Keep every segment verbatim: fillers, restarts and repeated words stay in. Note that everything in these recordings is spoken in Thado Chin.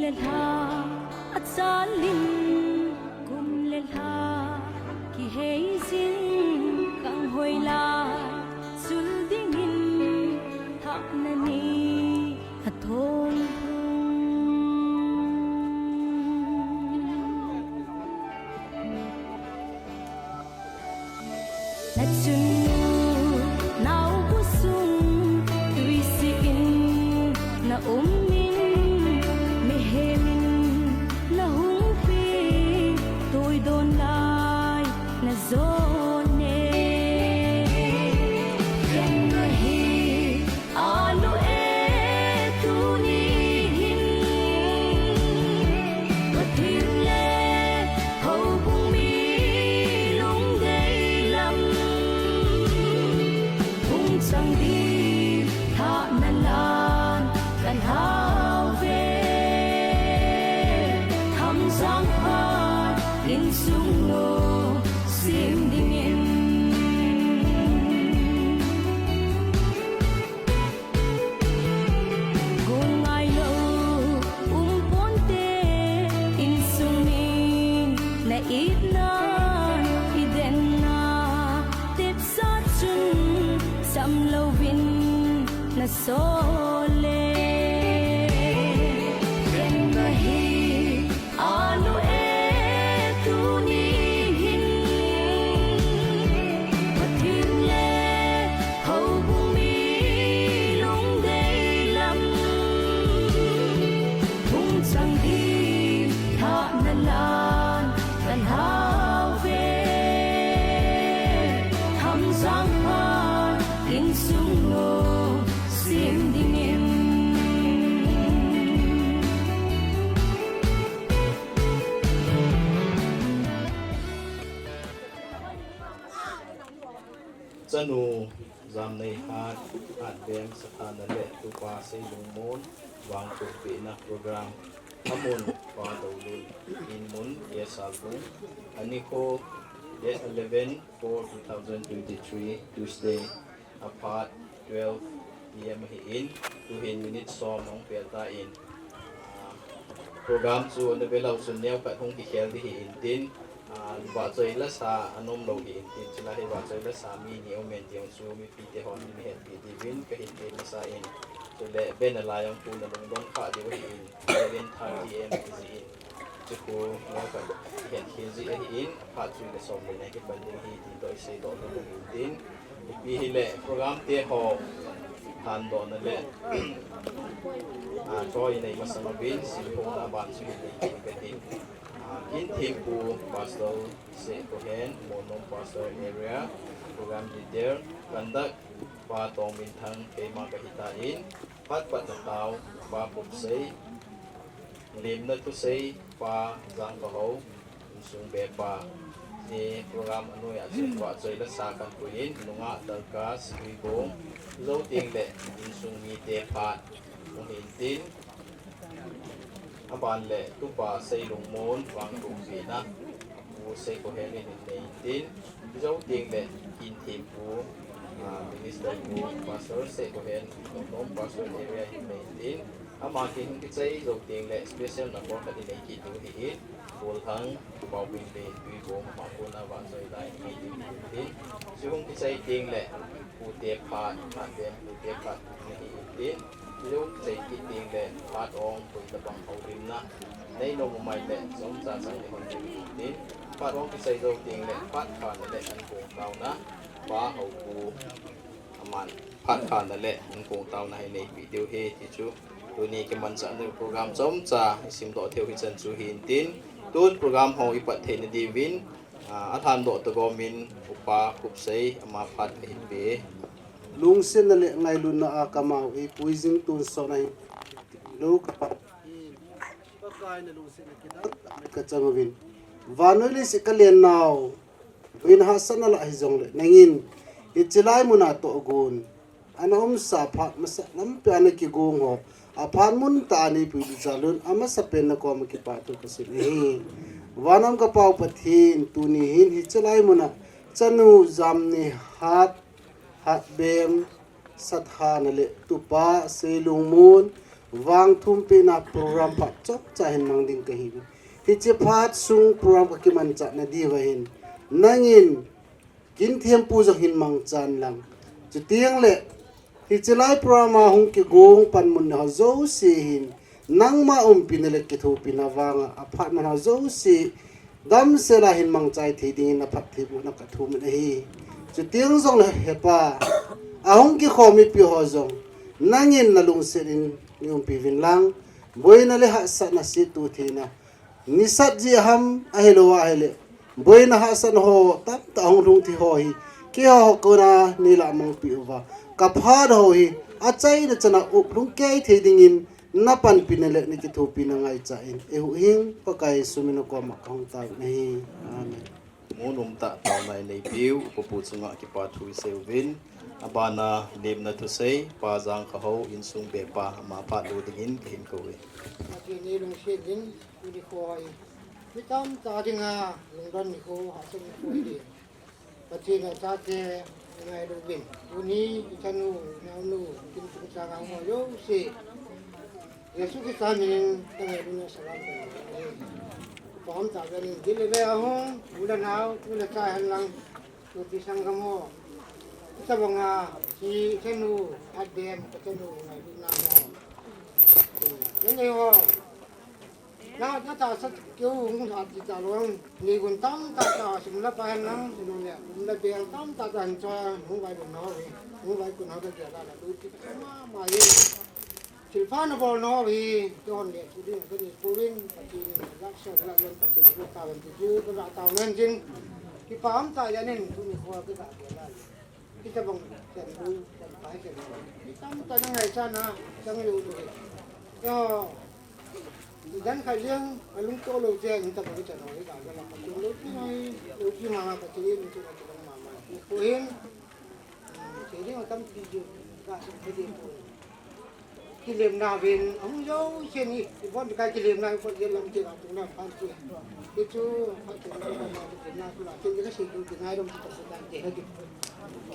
Lha, achalin kum le lha, kihei jin kang hoi lai, sul dingin thahna ni athong thung. Na chunnu naobu sung tuisi in na um in, mihem in na hung pi, tuidon lai na jon e. Ken nahi alu e tuni hin, Pathen le houbung mi lungdei lam, hung chang ding thahna lan kan hau ve. Hamjang phat insung lom sem dingin. Gong ngailou um ponte, insung min na itna, i denna, tepsa chun sam louvin na sol e. Ken nahi alu e tuni hin, Pathen le houbung mi lungdei lam, hung chang ding thahna lan kan hau ve. Hamjang phat insung lom sem dingin. Chanu Jamneihat, Hatbem Sathana le Tupa Seilungmon vangtupehna program. Amun, Pa Doulun, inmun, K. Salbung. Anikho, date eleven four two thousand twenty-three, Tuesday. Aphat twelve P M ahin, tuhin minute som ahung pel tan, ah, program chu ana velou chun neokhat hung kikhel ding ahi intin, ah, vahchoi lasa anom lou ahi intin, chulai hi vahchoi lasa mi ni aumin ti jong chu mipite hon nei hetpi diuvin kahin tepsa in, chule banner lai jong tun alungdon kha diu ahin, eleven thirty A M kijih in. Chukhu, mo ka, hihen, hihen jih ahin, aphat chu le som le ni kipan ding ahi, ti toh isei doh lou ahin tin. Ipi hile, program te ho, thandohna le, ah, choi nei masang uvin, simphongna ban chu hile, kiti katin. Ah, Kinthempu Pastor Seh Kohen, Monom Pastor Area, Program Leader, Conduct, Pa Tongminthang, keima kahi tan, Phat Patna Tao, Pa Pupsei, Lemna Thusei, Pa Jangkahou, Insung Bepa. Hiche program anoiya chun vahchoi lasa kan puiyin, nungah, darkar, sibui bong, jou teng le insung mite phat hung hitin. Aban le Tupa Seilungmon vangtupehna, Pu Seh Kohen in nei tin, jou teng le Kinthempu, ah, Minister Pu, Pastor Seh Kohen, Monom Pastor Area in nei tin, ama kin hung kichai jou teng le special number khat in nei kit diu ahin, Golhang, Paopimpen, Tuibong, ama kona vahchoi lai in nei tin, chu hung kichai teng le, Pute phat, Hatbem Pute phat, nei tin, Jou chai kit teng le, phat ong koi tabang houlimna nei nom u mai le, chomcha chang le hon ding tin, phat ong kichai jou teng le, phat khana le ankong taona, Pa Houpu, aman phat khana le ankong taona hi neipi diu ahi ti chu, tuni kimanchahna program chomcha isimdoh theiu hichan chu hintin, tun program ho ipat theina diuvin, Ah, athandoh tagom in Upa Khupsei ama phat kahin pe. Lungsetna le ngailutna a kamau eipui jing tonsot ahi. Lou kapa. Pakai na lungsetna kidang tah kachang uvin. Vannoi leiset kalennau. Vin hahsatna lah hijongle nangin hiche lai muna tohgon ana umsa phat masa lampi a nakigong ho, aphat mun tah a neipui diu jal un, amasapen nakoma kipathu kasei ahi. Vannoi ka Pau Pathen, tuni hin hiche lai muna chanu Jamneihat, Hatbem Sathana le Tupa Seilungmon vangthumpehna program phat chomcha hin mang ding kahiuvin. Hiche phat sung program kakimanchah nadiuva hin nangin kin thempu jong hin mangchan lang. Chuteng le, hiche lai program a hung kigong panmun ho jouse hin, nangma umpina le kithopina vanga aphat man ho jouse, damsel a hin mangchai thei dingin naphattheibohna kathum in ahi. Chuteng jongle Hepa, ahung kikhom mipi ho jong, nangin nalungset in neiumpi uvin lang, boina le hahsatna, settoh theina, nisat jeh ham ahilou ahile, boina hahsatna ho tamtah ahung lhung thei ho hi, keiho kona neilah mangpeh uva, kaphat ho hi, achaina chana up lhung kei thei dingin, napanpina le nakithopina ngaichan, eihuhhing Pakai Jesu min a koma kahung taovin ahi. Amen. Mun umtah taona ineipiu Upa pu chunga kipa thu isei uvin, abana lemna thusei, Pa Jangkhahou insung bepa, ama phat lou dingin kahin kou e. Pathen in lungset in, tuni nikho hi mi tamtah dinga lungdon nikho, hahsat nikho ahi. Pathen in achate angailut uvin, tuni ichanu, inaonu, kin chungchang a um ho jouse, Jesu Christa min in kangailutna salam kahin bol e. Kipa umtah jeh in, dil le ve ahung u le nao, u le cha hen lang, sopi sanggam ho, hitobanga hiche ichanu, adem, kachanu ngailutna ho, ken eiho, na, natahsa keu hung lha ti talou, neigun tamtah tah sum le pai hen lang, sum le, sum le pai tamtah tah hin choi, hung vailutna ho hi, hung vaikunna ho kagel a, lut kit mama e. Thilpha nabolna ho hi, kihon le thu ding kanei pouvin, Pathen in, laksa, laklen Pathen in boh tahen ti chu, kagah taona hin jin. Kipa umtah jeh in, tuni nikho kagah gel a. Hitobang chan lou, chan pai chan lou, mi tamtah in angaichat na, chang lou lou hi. Yo, jan khat jeng, alungtoh lou cheng, hitobang chan lou hi, kagah la Pathen loupi mai, loupi mama Pathen in, chu na chu mama. Nikho hin, thei ding atampi ju, kasei thei ding poi. Kilemna uvin, ahung jouse ni, ibon kai kilemna, ibon jeng lam ti la tung na phan ti. Ti chu, phan ti na, kilemna tu la, tin ka sei tu, ti nai dong ti ta sa ta ti ha ti.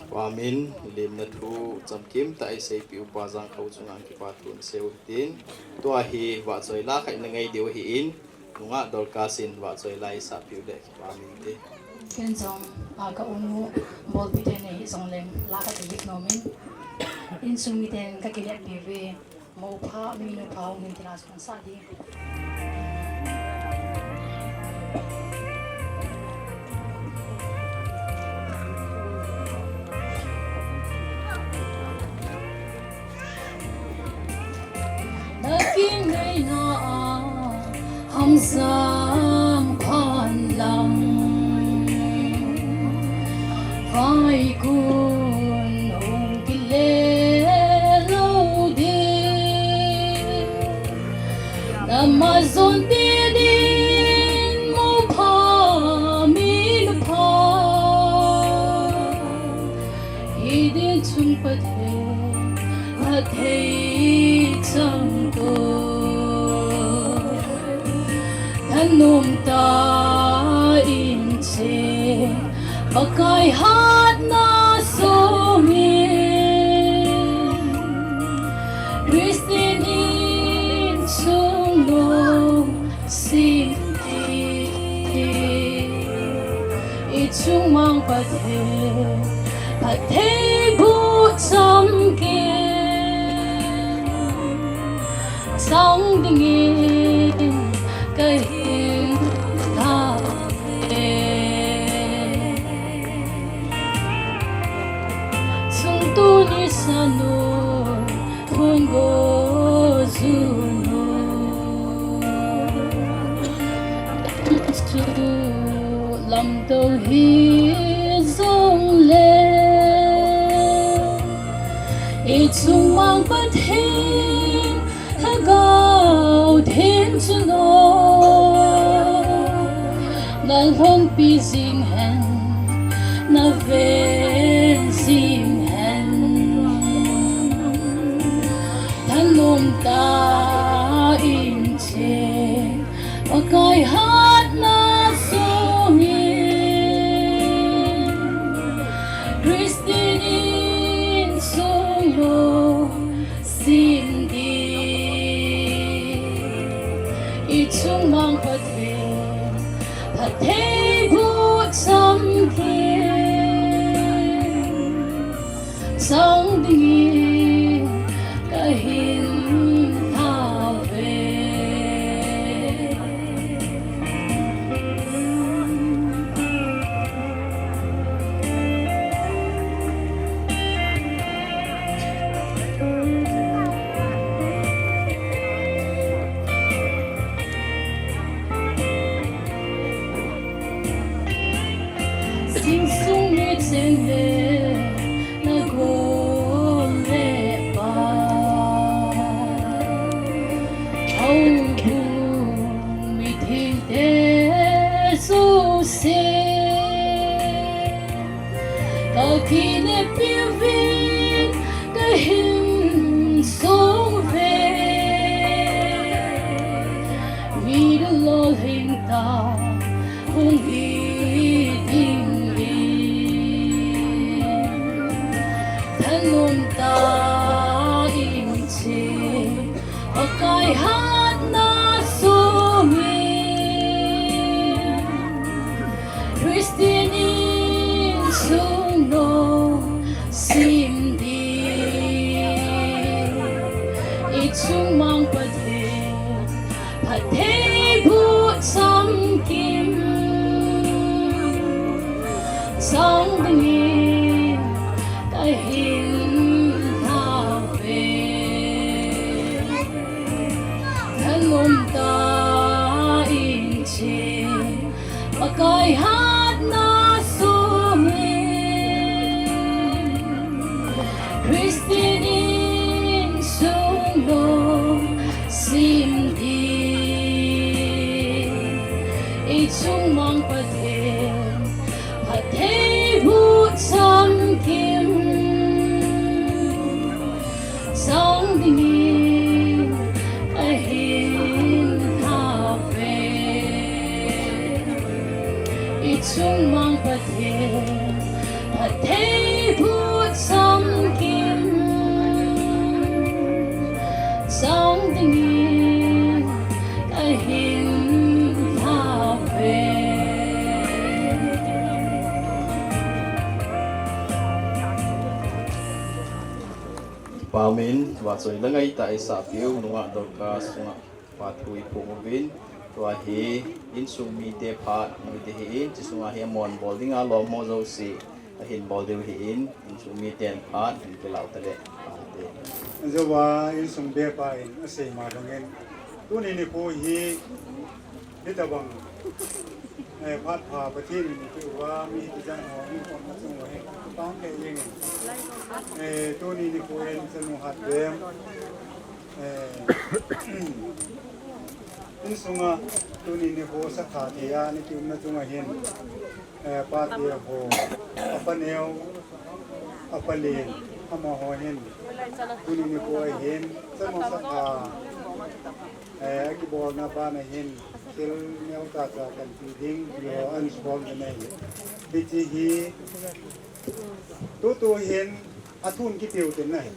Pa min, lemna thu chamkim tah iseipeh u Pa Jangkhahou chunga kipa thu isei u hitin. Tua hi vahchoi la khat inangai diu ahin, nungah Dorcas in vahchoi la isahpeh u le kipa min te. Ken jong, a, ka u nu, bolpi te nei hijongleng, la khat ka gih nom in. Insung miten kakile peh uve, mou pha, minu pha, hung hin ti la jong sa di. Na kingaina a hamjam phan lang, vaikun hung kile lou ding. Na majon te din mou pha, minu pha, hiding chung Pathen, Pathen chang to. Thanom tah in cheng, Pakai hatna songin, Christian insung lungset in, ichung mang Pathen, Pathen bu chamkim chang dingin kahin thah e. Chungtuni sanu, thun go junu, chu lamto hijongle, ichung mang Pathen, Lhagao Theng chun o, nalhonpi jing hen, naven jing hen. Thanom tah in cheng, Pakai hatna songin, Christian insung lungset in, Sumang Pathen, Pathen bu samkim, sang dingin kahin thauve. Insung mi cheng le na gol le pa, houbung mi thengte jouse, ka kineppi uvin kahin song uve. Mi lolhing tah hung hi dingin, thanom tah in ching, Pakai hatna songin, Christian insung lom sim ding. I chung mang Pathen, Pathen bu samkim, sang dingin kahin thauve. Thanom tah in ching, Pakai hatna songin, Christian insung lom sim ding. I chung mang Pathen, Pathen bu samkim, sang dingin kahin thauve. I chung mang Pathen, Pathen bu samkim, sang dingin kahin thauve. Kipa umin, vachoi la ngaitah eisah piu nungah Dorcas chunga Pa thu iphong uvin, tua hi insung mite phat mu ding ahin, hiche sunga hi amon bol dinga lom ho jouse ahin bol diu ahin, insung miten phat hin kilau tale. Jehovah insung bepa in asei ma bangin, tuni nikho hi, hitabang, eh, phat pha Pathen in eipeh uva, mi tijat ho, mi khom na chung uva hin, pang kei jeng in. Eh, tuni nikho hin, chanu Hatbem, eh, insunga tuni nikho sakha thei a, niki umna chunga hin, eh, pate ho, apa neo, apa len, amaho hin, tuni nikho a hin, chanu sakha, eh, akibolna bana hin, thil neo chacha kan ti ding, ti ho ahin subol ding ahi. Hiche hi, tutu hin, athun kipe u tin ahi.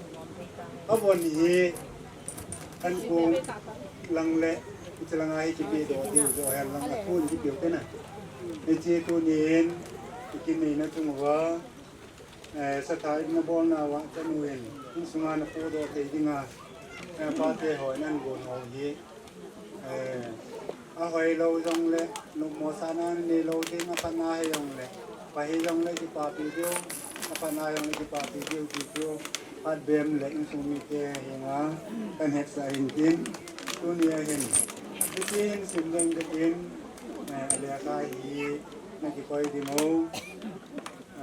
Avon hi, ankong lang le, hiche langa hi kipe doh diu joh hen lang athun kipe u tin ahi. Hiche tunin, i kineina chung uva, eh, satha in nabolna uva, chanu in, insunga napodoh thei dinga, eh, pate ho in ahin gon ho hi, eh, ahoilou jongle, nopmo sahna neilou ding, aphatna hijongle, pha hijongle kipapi diu, aphatna jongle kipapi diu, ti chu, Hatbem le insung mite henga, kahin hetsah in tin, tunia hin, hiche hin sim ding katin, eh, alekha hi, nakikoi ding u.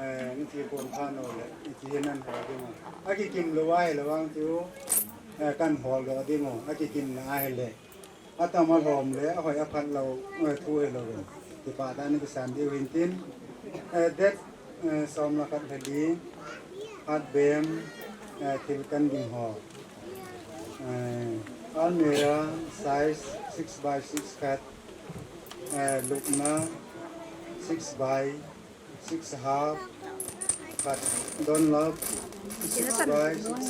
Eh, niche kon phat nau le, niche hin nahin hol ding u. Akikim lou ahile vang chu, eh, kahin hol doh ding u. Akikimna ahile. Atam alhom le, ahoi aphat lou, eh, thu hilou in. Kipah tah in kisan diu hin tin. Eh, date, eh, som le khat le li, Hatbem, eh, thil kan ding ho. Eh, almirah size six by six khat, eh, lupna six by six half, khat, Dunlop, six by six,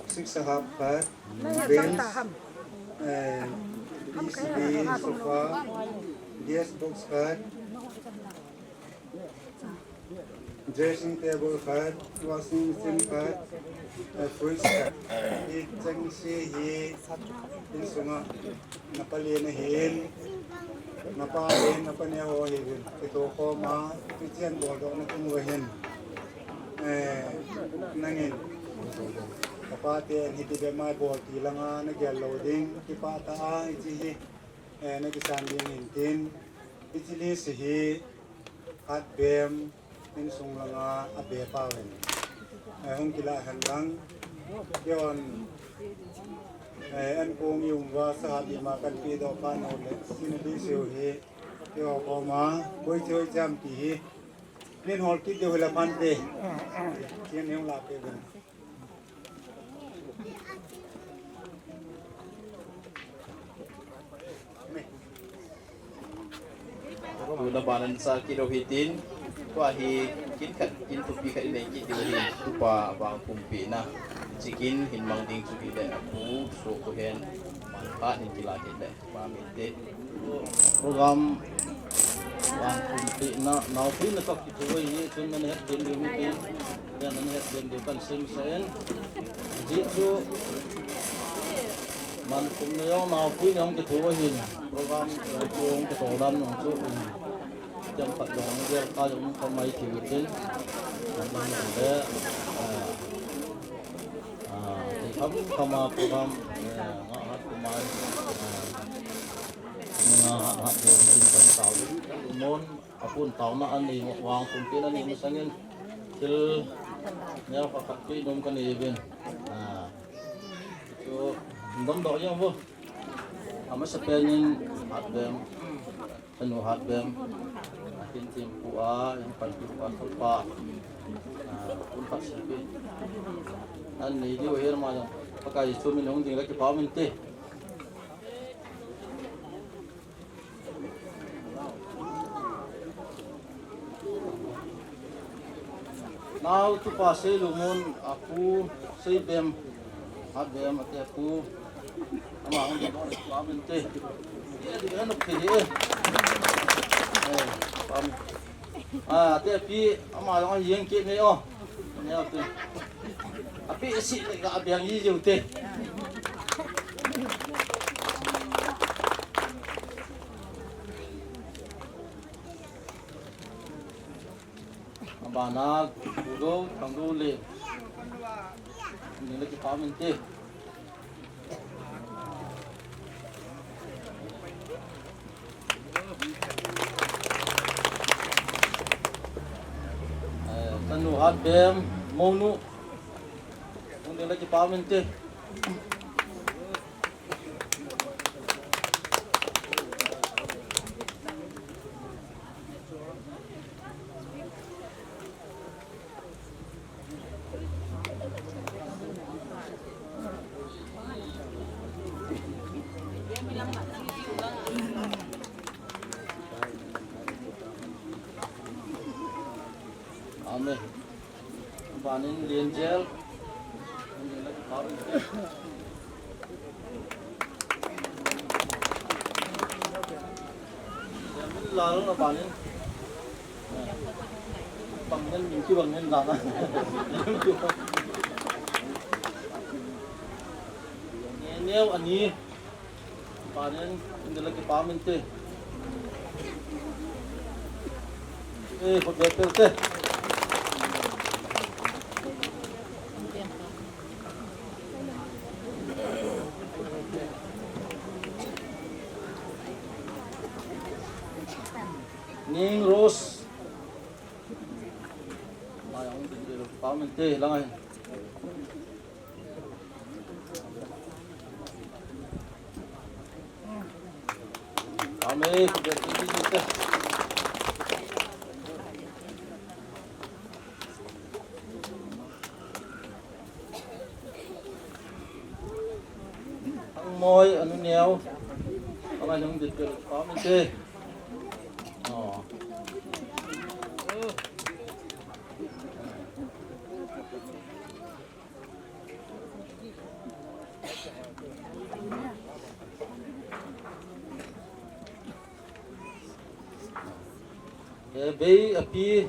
six half khat, bench, eh, T C B sofa, gas box khat, dressing table khat, washing machine khat, eh, fridge khat. Hicheng se hi insunga napa le nahin, napa le napa neo ho hiuvin. Kitoh khoma, hicheng boldoh na tung uva hin. Eh, nangin. Kapa ten hiti bep mai bol ti langa nagel lou ding, kipah tah a, hiche hi. Eh, nakisan ding hin tin, hiche list hi Hatbem insung langa abe pau hin. Eh, hung kilah hen lang. Keiho, eh, an kong i um uva sahat ima kan pedoh pa nau le, hiche list u hi. Keiho koma, koi thei cham ti hi. Nin hol kit deu hi la phante. Chen hung la pe uvin. Tuna ban in sa kit u hitin, tua hi kin khat, kin thupi khat in nei kit diu ahi, tupa vangpumpina. Hiche kin hin mang ding chu hile, apu, so ko hen, man khat hin kila hile. Program vangpumpina, naopuina toh kitho ahi, chun nana het den diu mite, nana het den diu kan simsa in. Ajeh chu, manpumpina jong naopuina jong kitho ahin, program jong kitho dan jong chu, um, jam khat jong gel kha jong kha mai thei utin. Nana le, ah, Ah, ti kham kham a program, eh, nga hat kumai, eh, nga hat hat ding tin kan tao ding. Mon, apun taona anei, vangpumpina anei masangin, thil neo khat khat peh nom kanei uvin. Ah, chu, dom doh jeng vo. Amasapen in Hatbem. Chanu Hatbem, ahin thempu a, ahin panpipu a, Tholpa, ah, pun khat seipeh. Nanei diu ahi, ama jong Pakai Jesu min hung ding le kipah um inte. Nao tupa Seilungmun, apu Seibem, Hatbem ate apu. Ama hung ding le kipah um inte. Adi ka nok te he. Eh, pam. Ah, ate api, ama jong ahi jeng kit nei o. Nei o te. Api si le ga beng ji jiu te. Abana, Gugou, Thangdu le. Ni le kipah um inte. Eh, Tanu Hatbem, Mounu. Ni le kipah um inte. Amen. Banin Lenjel. Lal na banin. Bang nen min ki bang nen dana. Neo ani. Panen, indela kipah um inte. Eh, khut beng pel te. Ning Rose. Mai ang din dela kipah um inte, lang ahi. Amen. Ang moi, anu neo. Ang anong detail. Amen. Oh. Hebei api.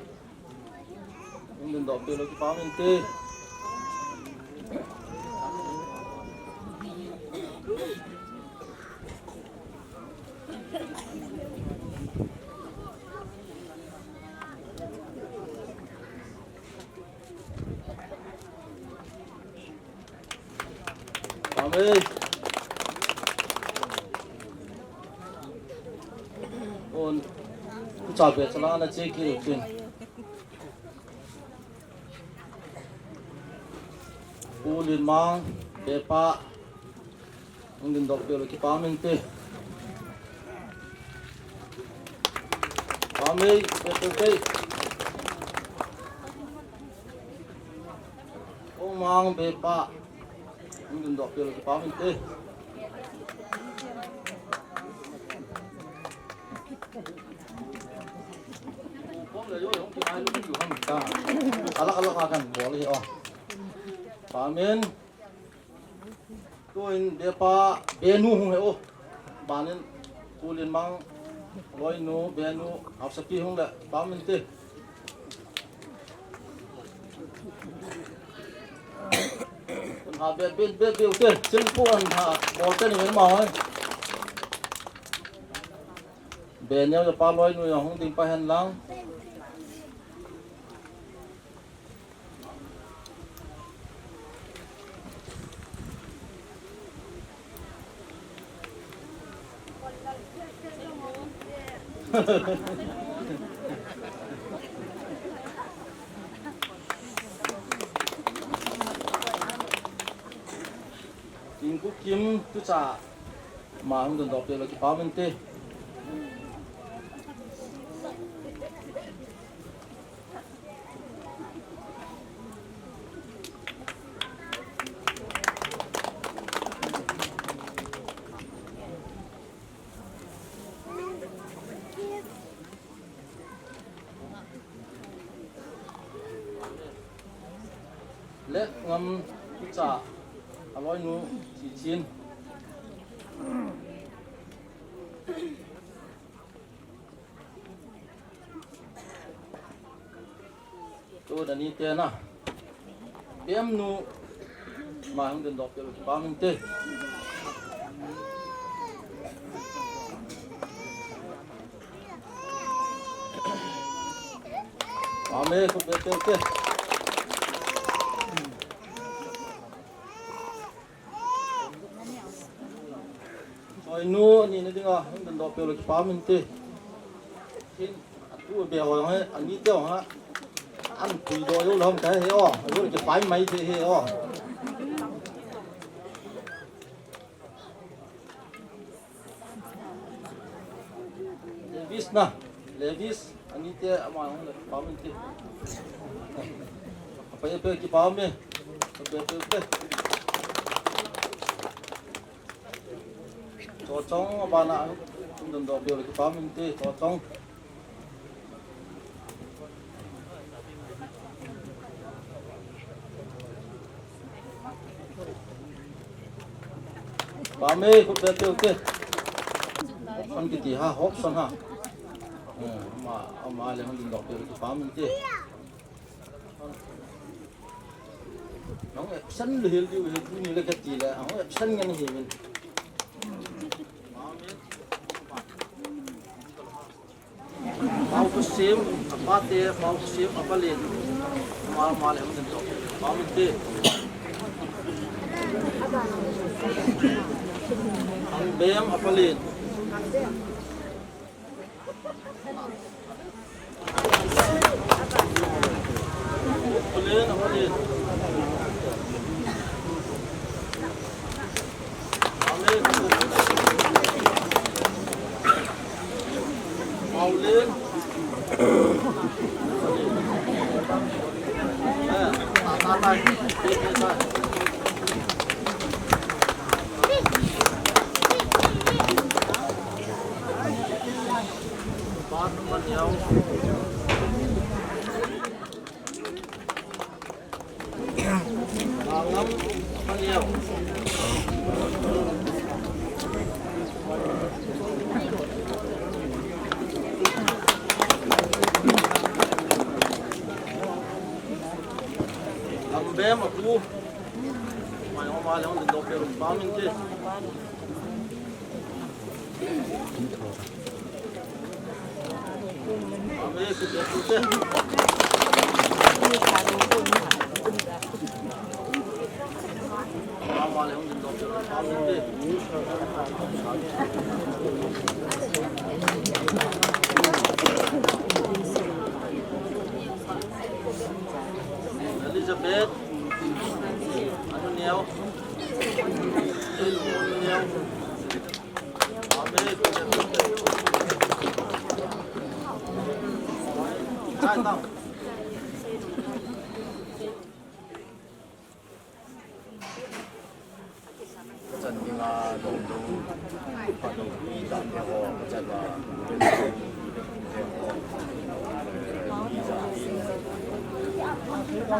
Hung dingdoh peh lou kipah um inte. Amen. On. Cha be chala na che ki ru chin. Pu Linmang, Bepa, hung dingdoh peh lou kipah um inte. Amen. Bepa, Bepa. Omang Bepa. Hung dingdoh peh lou kipah um inte. Alak alak a kan bol hi o. Amen. Tuin Bepa, Benu hung he o. Banin Pu Linmang loinu, Benu, Hausapi hung le, pah um inte. An ha be, be, be, be, ute, chin pu an ha, bol te ni ma hoi. Benu ya pa loinu ya hung ding pa hen lang. Tingku Kim tucha ma hung dingdoh peh lou kipah um inte. Le ngam kicha aloinu chi chin. Tu dani te na. Bem nu. Ma hung dingdoh peh lou kipah um inte. Amen. Khut be peh te. Choi nu, ani na dinga, hung dingdoh peh lou kipah um inte. Hin, atu be ho he, ani te ho ha. An pui doh jou lou ham ta he o, jou kipai mai te he o. Levis na, Levis, ani te ama hung le, pah um inte. Apa ye pe kipah um e, pe pe pe. Chochong, abana, hung dingdoh peh lou kipah um inte, Chochong. Pame, khut be peh te. Hopson kiti ha, Hopson ha. Eh, ama, ama le hung dingdoh peh te, pame te. Nang absent le hil diu, hil diu ni le kati le, nang absent ngen hi min. Paukhusim, apa te, Paukhusim, apa len. Ama, ama le hung dingdoh. Pame te. Angbem, apa len. Elizabeth. Anu neo. Anu neo. Amen. Chai tao. Chan dinga dong dong, pa dong pi dan te ho, chan a, pi dan in.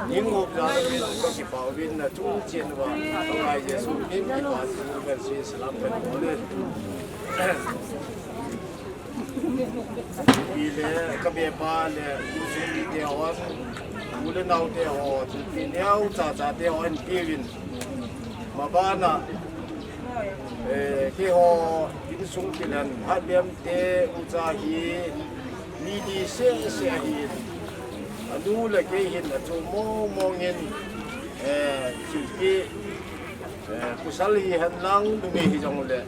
Ning up la, ka kipah uvin na chung chen uva, Pakai Jesu min kipah thu kan sei salam kan bol e. Pi le, ka bepa le, u sung pi te hon, u le nao te ho, pi neo cha cha te hon, pi vin. Mabana, eh, keiho, insung kilen, Hatbem te, u cha hi, mi di se se ahi. Anu le kei hin, achu mong mong in, eh, thilpi, eh, pasal hi hen lang, numei hi jong le.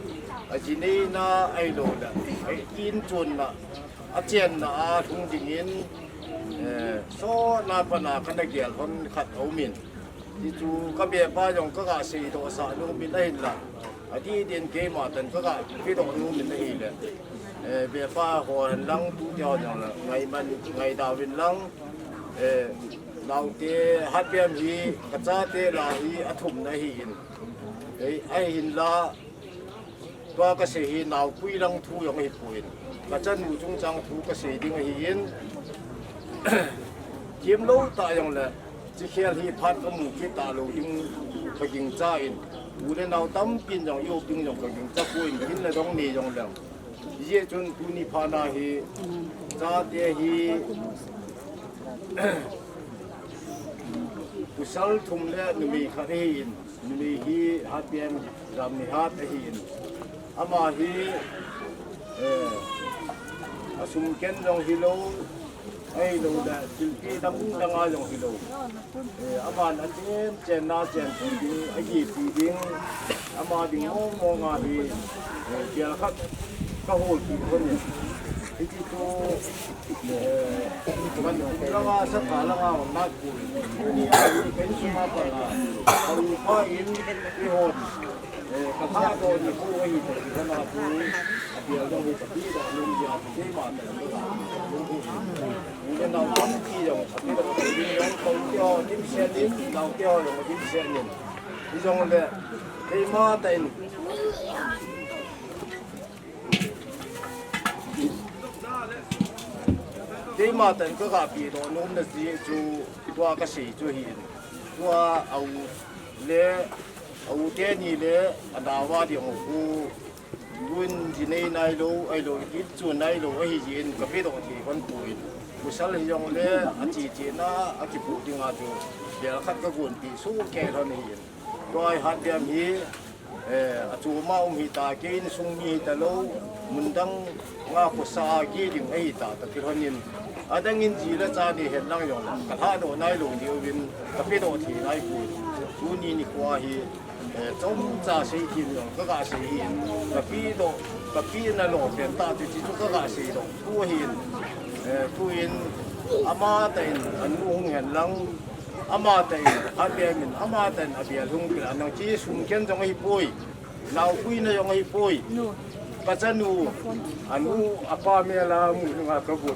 A ji neina ahilou le, a inchonna, a chenna a lhung dingin, eh, sona pana kana gel hon khat a um in. Hichu ka bepa jong ka ga seidoh sah nom in ahinla. Adih din keima tan ka ga pedoh nom in ahile. Eh, bepa ho hen lang tute ho jong le, ngaiman, ngaidau vin lang. Eh, naote Hatbem hi, ka chate lah hi, athumna ahi in. Eh, ahinla, Tua ka sei hi naopui lang thu jong ahi poi. Ka chanu chungchang thu ka sei ding ahi in. Thiem lou tah jong le, chi khel hi phat ka mu kit talou ding ka gingcha in. U le nao tampi in jong i-up ding jong ka gingcha poi, hin le dong nei jong le. Hijeh chun tuni phat na hi, chate hi, pasal thum le numei khat ahi in. Numei hi Hatbem Jamnihat ahi in. Ama hi, eh, asum ken jong hilou, ahilou le, thilpi dang dang a jong hilou. Eh, aman achen chen na chen pi ding, agipi ding, ama ding mong mong a hi, eh, gel khat ka hol pi hon in. Hiti chu, eh, man langa, sapa langa, hon nat pu. Ni a, pen suma pa la. Ka upa in, i hon. Eh, ka tha to ni pu ahi to, ka na pu. A bial dong hi ka pi dong lung ya, keima ta. Ni na wan pi dong, a pi dong, ni dong, ko kyo, dim se dim, dong kyo, dong dim se dim. Ni dong le, keima ta in. Keima tan ka ga pedoh nom na jeh chu tua ka sei chu ahi in. Tua a u le, a u teni le, a nao a ding u khu, gun ji nei nai lou, ahilou, inchon nai lou, ahi jeh in ka pedoh thei hon poi. Pasal hi jong le, a che che na, a kipu ding a chu, bel khat ka gon pi, su ke hon ahi in. Tua hi Hatbem hi, eh, achom a um hita, kei insung mi hita lou, mun dang a khosa a gei ding ahi ta, ka ti lhon in. Adang in ji le cha nei hen lang jong, ka lhadoh nai lou diu vin, ka pedoh thei nai poi. Tuni nikho hi, eh, chomcha sei thei jong, ka ga sei hi. Ka pedoh, ka pena lou pen ta ti chu ka ga seidoh. Tu hin, eh, tu in, ama ta in, anu hung hen lang, Ama ta in, Hatbem in, ama ta in, a bial hung kila nang chi sum ken jong ahi poi. Nao pui na jong ahi poi. Nu. Ka chanu, anu, apa me la mu nga ka bu.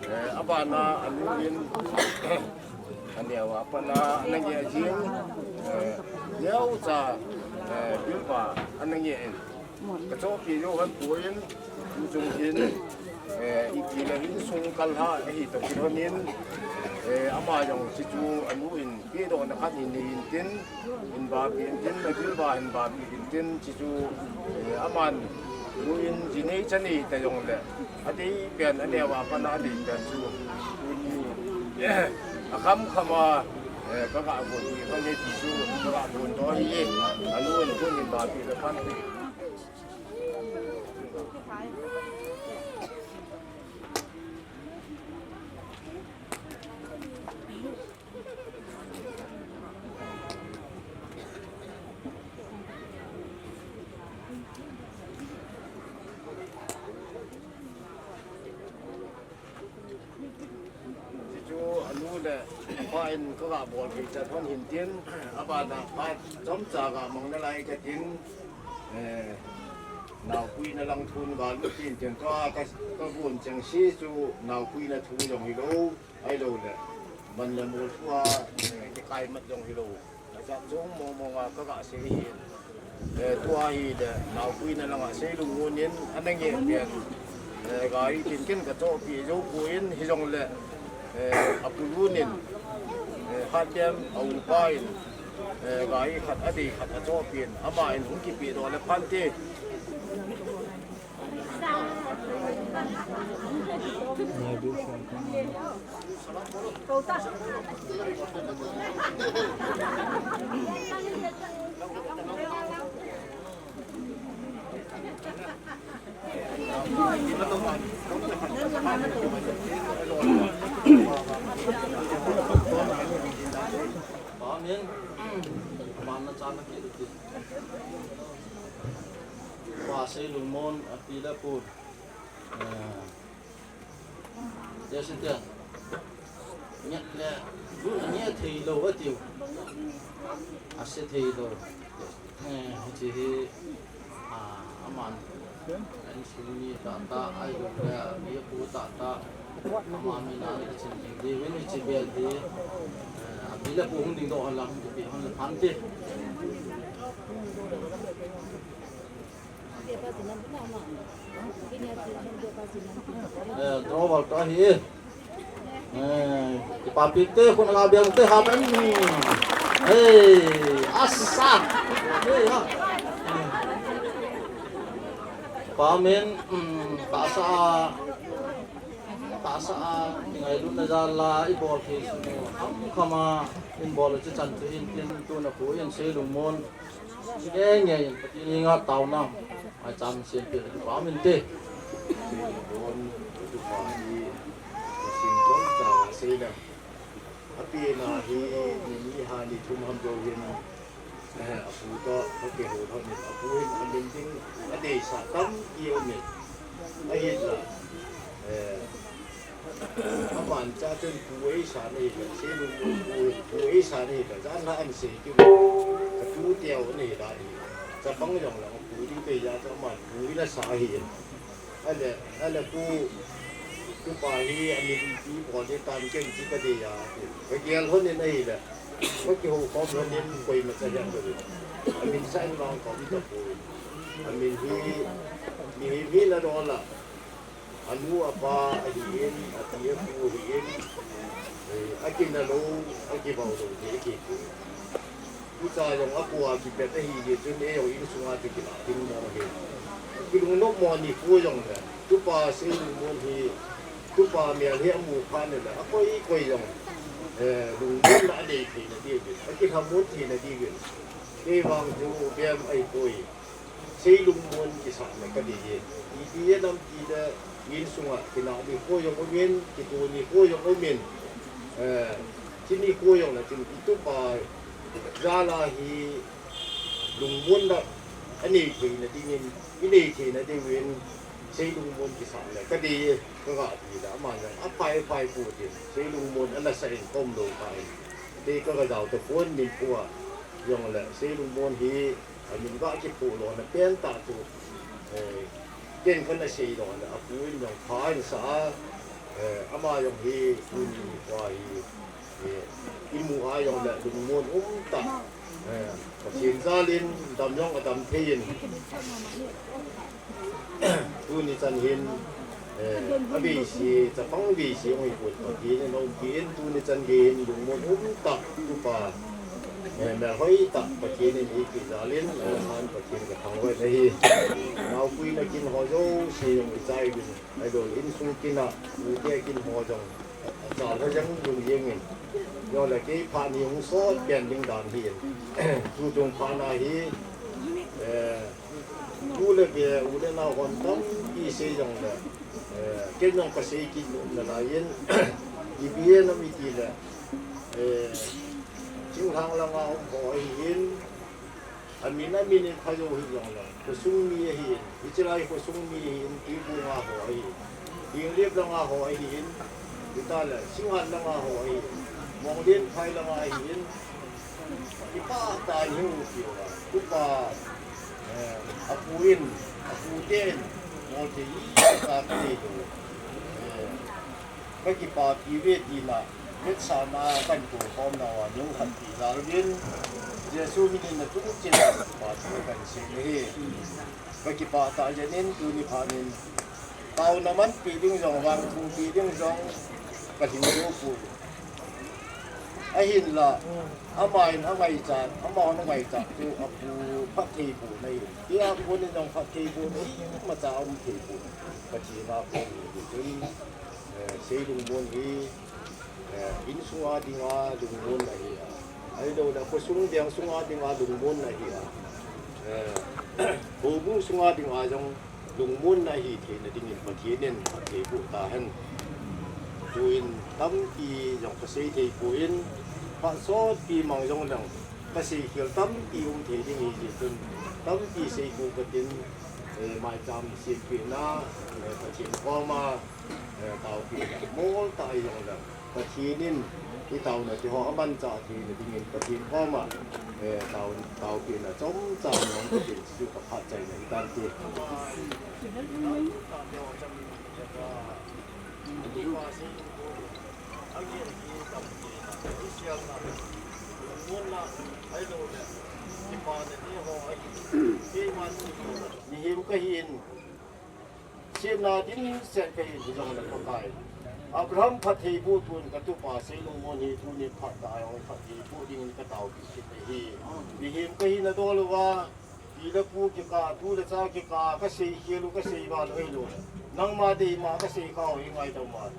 Eh, abana, anu in, Aneo a pat a ana nge jing, eh, neocha, eh, bilba ana nge in. Ka chohpeh jou hon poi, tuchung hin, eh, ipi le insung kal ha ahi toh kilhon in, eh, ama jong hichu anu in pedohna khat in nei in tin, in bapi in tin, na bilba in bapi in tin, hichu, eh, aman Tuin jinei chanei ta jongle, adei pen, aneo a pat a adei pen chu, tuni, akham kham a, eh, ka ga gon hi ka ne ti chu, ka ga gon doh hi, anu in gon hin ba pi le phan pi. Chuchu anu le apa in ka ga bol kei chan hon hin tin, abana pa chomcha ga mang nalai ka tin, eh, naopuina lang thun ga lut tin tin ka, ka, ka gon cheng si chu naopuina thu jong hilou. Ahilou le, man le mol thu a, eh, kikai mat jong hilou. Ajat jong mong mong a ka ga sei hi. Eh, tua hi le, naopuina langa Seilungmon in, ana nge pen. Eh, gari tin ken ka chohpeh jou poi, hijongle, eh, apu Lun in, eh, Hatdem a upa in, eh, gari khat adei khat achohpeh in, ama in hung kipeh doh le phante. Amen. Amen. Pa Seilungmon, api le apu. Eh, Jesu te. Nge le, du nge thei lou atiu. Ase thei lou. Eh, hiche hi, ah, aman. An sumi tata, ahilou le, api apu tata. Ama min a le chin ding. Di win hiche bel di. Eh, api le apu hung ding doh hon la, hung ding hon le phante. Eh, draw ball ta hi. Eh, kipapi te, khun aga bel te, ha ben. Hey, asa. Hey, ha. Pa min, mm, tahsa a, tahsa a, kingailutna jal a, i bol kei sunu. Kham kham a, in bol u chu chan chu in tin tuna pu in Seilungmon. Nge nge in Pathen henga taona. Ai cham sempeh le pa min te. Seilungmon, tu pa hi, sing dong cha sei le. Api na hi, ni ni ha ni thum ham jou hin. Eh, apu toh, ka kihou lhon in, apu hin amin ding, adeisah tampi um in. Ahinla, eh, aman cha chun pu eisah na hile, Seilungmon pu, pu eisah na hile, jan la an sei kit u, ka tu teu na hila hi. Chapang jong lang pu ding kei ja chu aman pu in asah ahi in. Ale, ale pu, tupa hi amin ipi bol ding tam ken ti ka dei a. Ka gel lhon in ahile. Ka kihou khom lhon in koima cha hiam ka dei. Amin sah in vang khom tapoi. Amin hi, mihem hi na dol a. Anu apa ahi in, api apu ahi in. Eh, akina lou, akibau lou, ti akipui. Tucha jong apu a kipet ahi jeh chun, eijong insunga chu kilah ding mo hi. Kilungnom mo nikho jong le, tupa Seilungmon hi, tupa mel hi amu phat le, akoi koi jong, eh, lungmon la adei theina diuvin, akilhamon theina diuvin. Kei vang chu bem ahipoi. Seilungmon kisahna ka dei e. Ipi e nam ti le, insunga kinah nikho jong umin, kitoh nikho jong umin. Eh, chuni kho jong le chun i tupa jal a hi lungmon la anei theina dingin, inei theina diuvin, Seilungmon kisahna ka dei e, ka ga ti le, aman jong aphai phai pu tin, Seilungmon ana sa in kom lou kha in. Te ka ga jao tapon min pu a, jong le, Seilungmon hi, amin ga kipu lona pen tah chu, eh, ken kana sei lona, apu in jong pha in sa a, eh, ama jong hi tuni nikho hi, eh, imu a jong le lungmon um tah, eh, Pathen jal in dam jong adam thei in. Tuni chan hin, eh, a beisi, chapang beisi hung hi pon Pathen in aumpi in, tuni chan gei hin lungmon um tah tupa, Eh, melhoi tah Pathen in eipeh jal in, eh, aman Pathen kathangvah in ahi. Naopui nakin ho jouse jong ichai uvin, ahilou le insung kin a, ute kin ho jong, achal ho jong lung jeng in. Jongle kei phat ni hung sot pen ding dan ahin. Tuchung phat na hi, eh, u le ve, u le nao hon tampi sei jongle, eh, ken jong kasei kit nom nalai in, ipi ham itile, eh, Thinglhang langa um ho ahin, amin amin in pha jou hijongle, khosung mi ahin, hiche lai khosung mi ahin, Tuibuong a ho ahin, Henglep langa ho ahin, hitale, Singngat langa ho ahin, Monglenphai langa ahin, kipah tah in hiu kiu a, tupa, eh, apu in, apu ten, molte itah kanei u, eh, kakipapi uve tina, vetsahna kahin kou khom nauva, neo khat ti jal uvin, Jesu min in nachung cheh a kipapi kahin sei ahi. Kakipah tah jeh in tuni phat in, taona manpi ding jong, vangthupi ding jong, kalhing jou poi. Ahinla, aman angaichat, amahon angaichat chu apu phattheibohna ahi. Kei a kon in jong phattheibohna imacha aum thei poi. Pathen a kon in chun, eh, sei lungmon hi, eh, insunga dinga lungmon ahi a. Ahilou le khosung veng sunga dinga lungmon ahi a. Eh, houbung sunga dinga jong lungmonna ahi theina dingin Pathen in phattheiboh tahen. Tuin tampi jong kasei thei poi, phat sotpi mang jong leng kaseikhel tampi um thei ding ahi jeh chun tampi sei kou katin, eh, maicham sempeh na, eh, Pathen koma, eh, taopeh na mol tah ahi jong leng Pathen in i taona te ho amanchah theina dingin Pathen koma, eh, tao, taopeh na chomcha nang katin chu kaphat chaina ahi tante. Mihem kahin, Siatna dimset kahi jongle Pakai, Abraham phattheiboh tah in katupa Seilungmon hi tuni phat tah a jong phattheiboh dingin kataopeh kit ahi. Mihem kahi nadol uva, pi le pu kikah, tu le cha kikah, kaseikhel u, kaseival u ahilou, nangma deima kaseikha u hi ngaidam uva,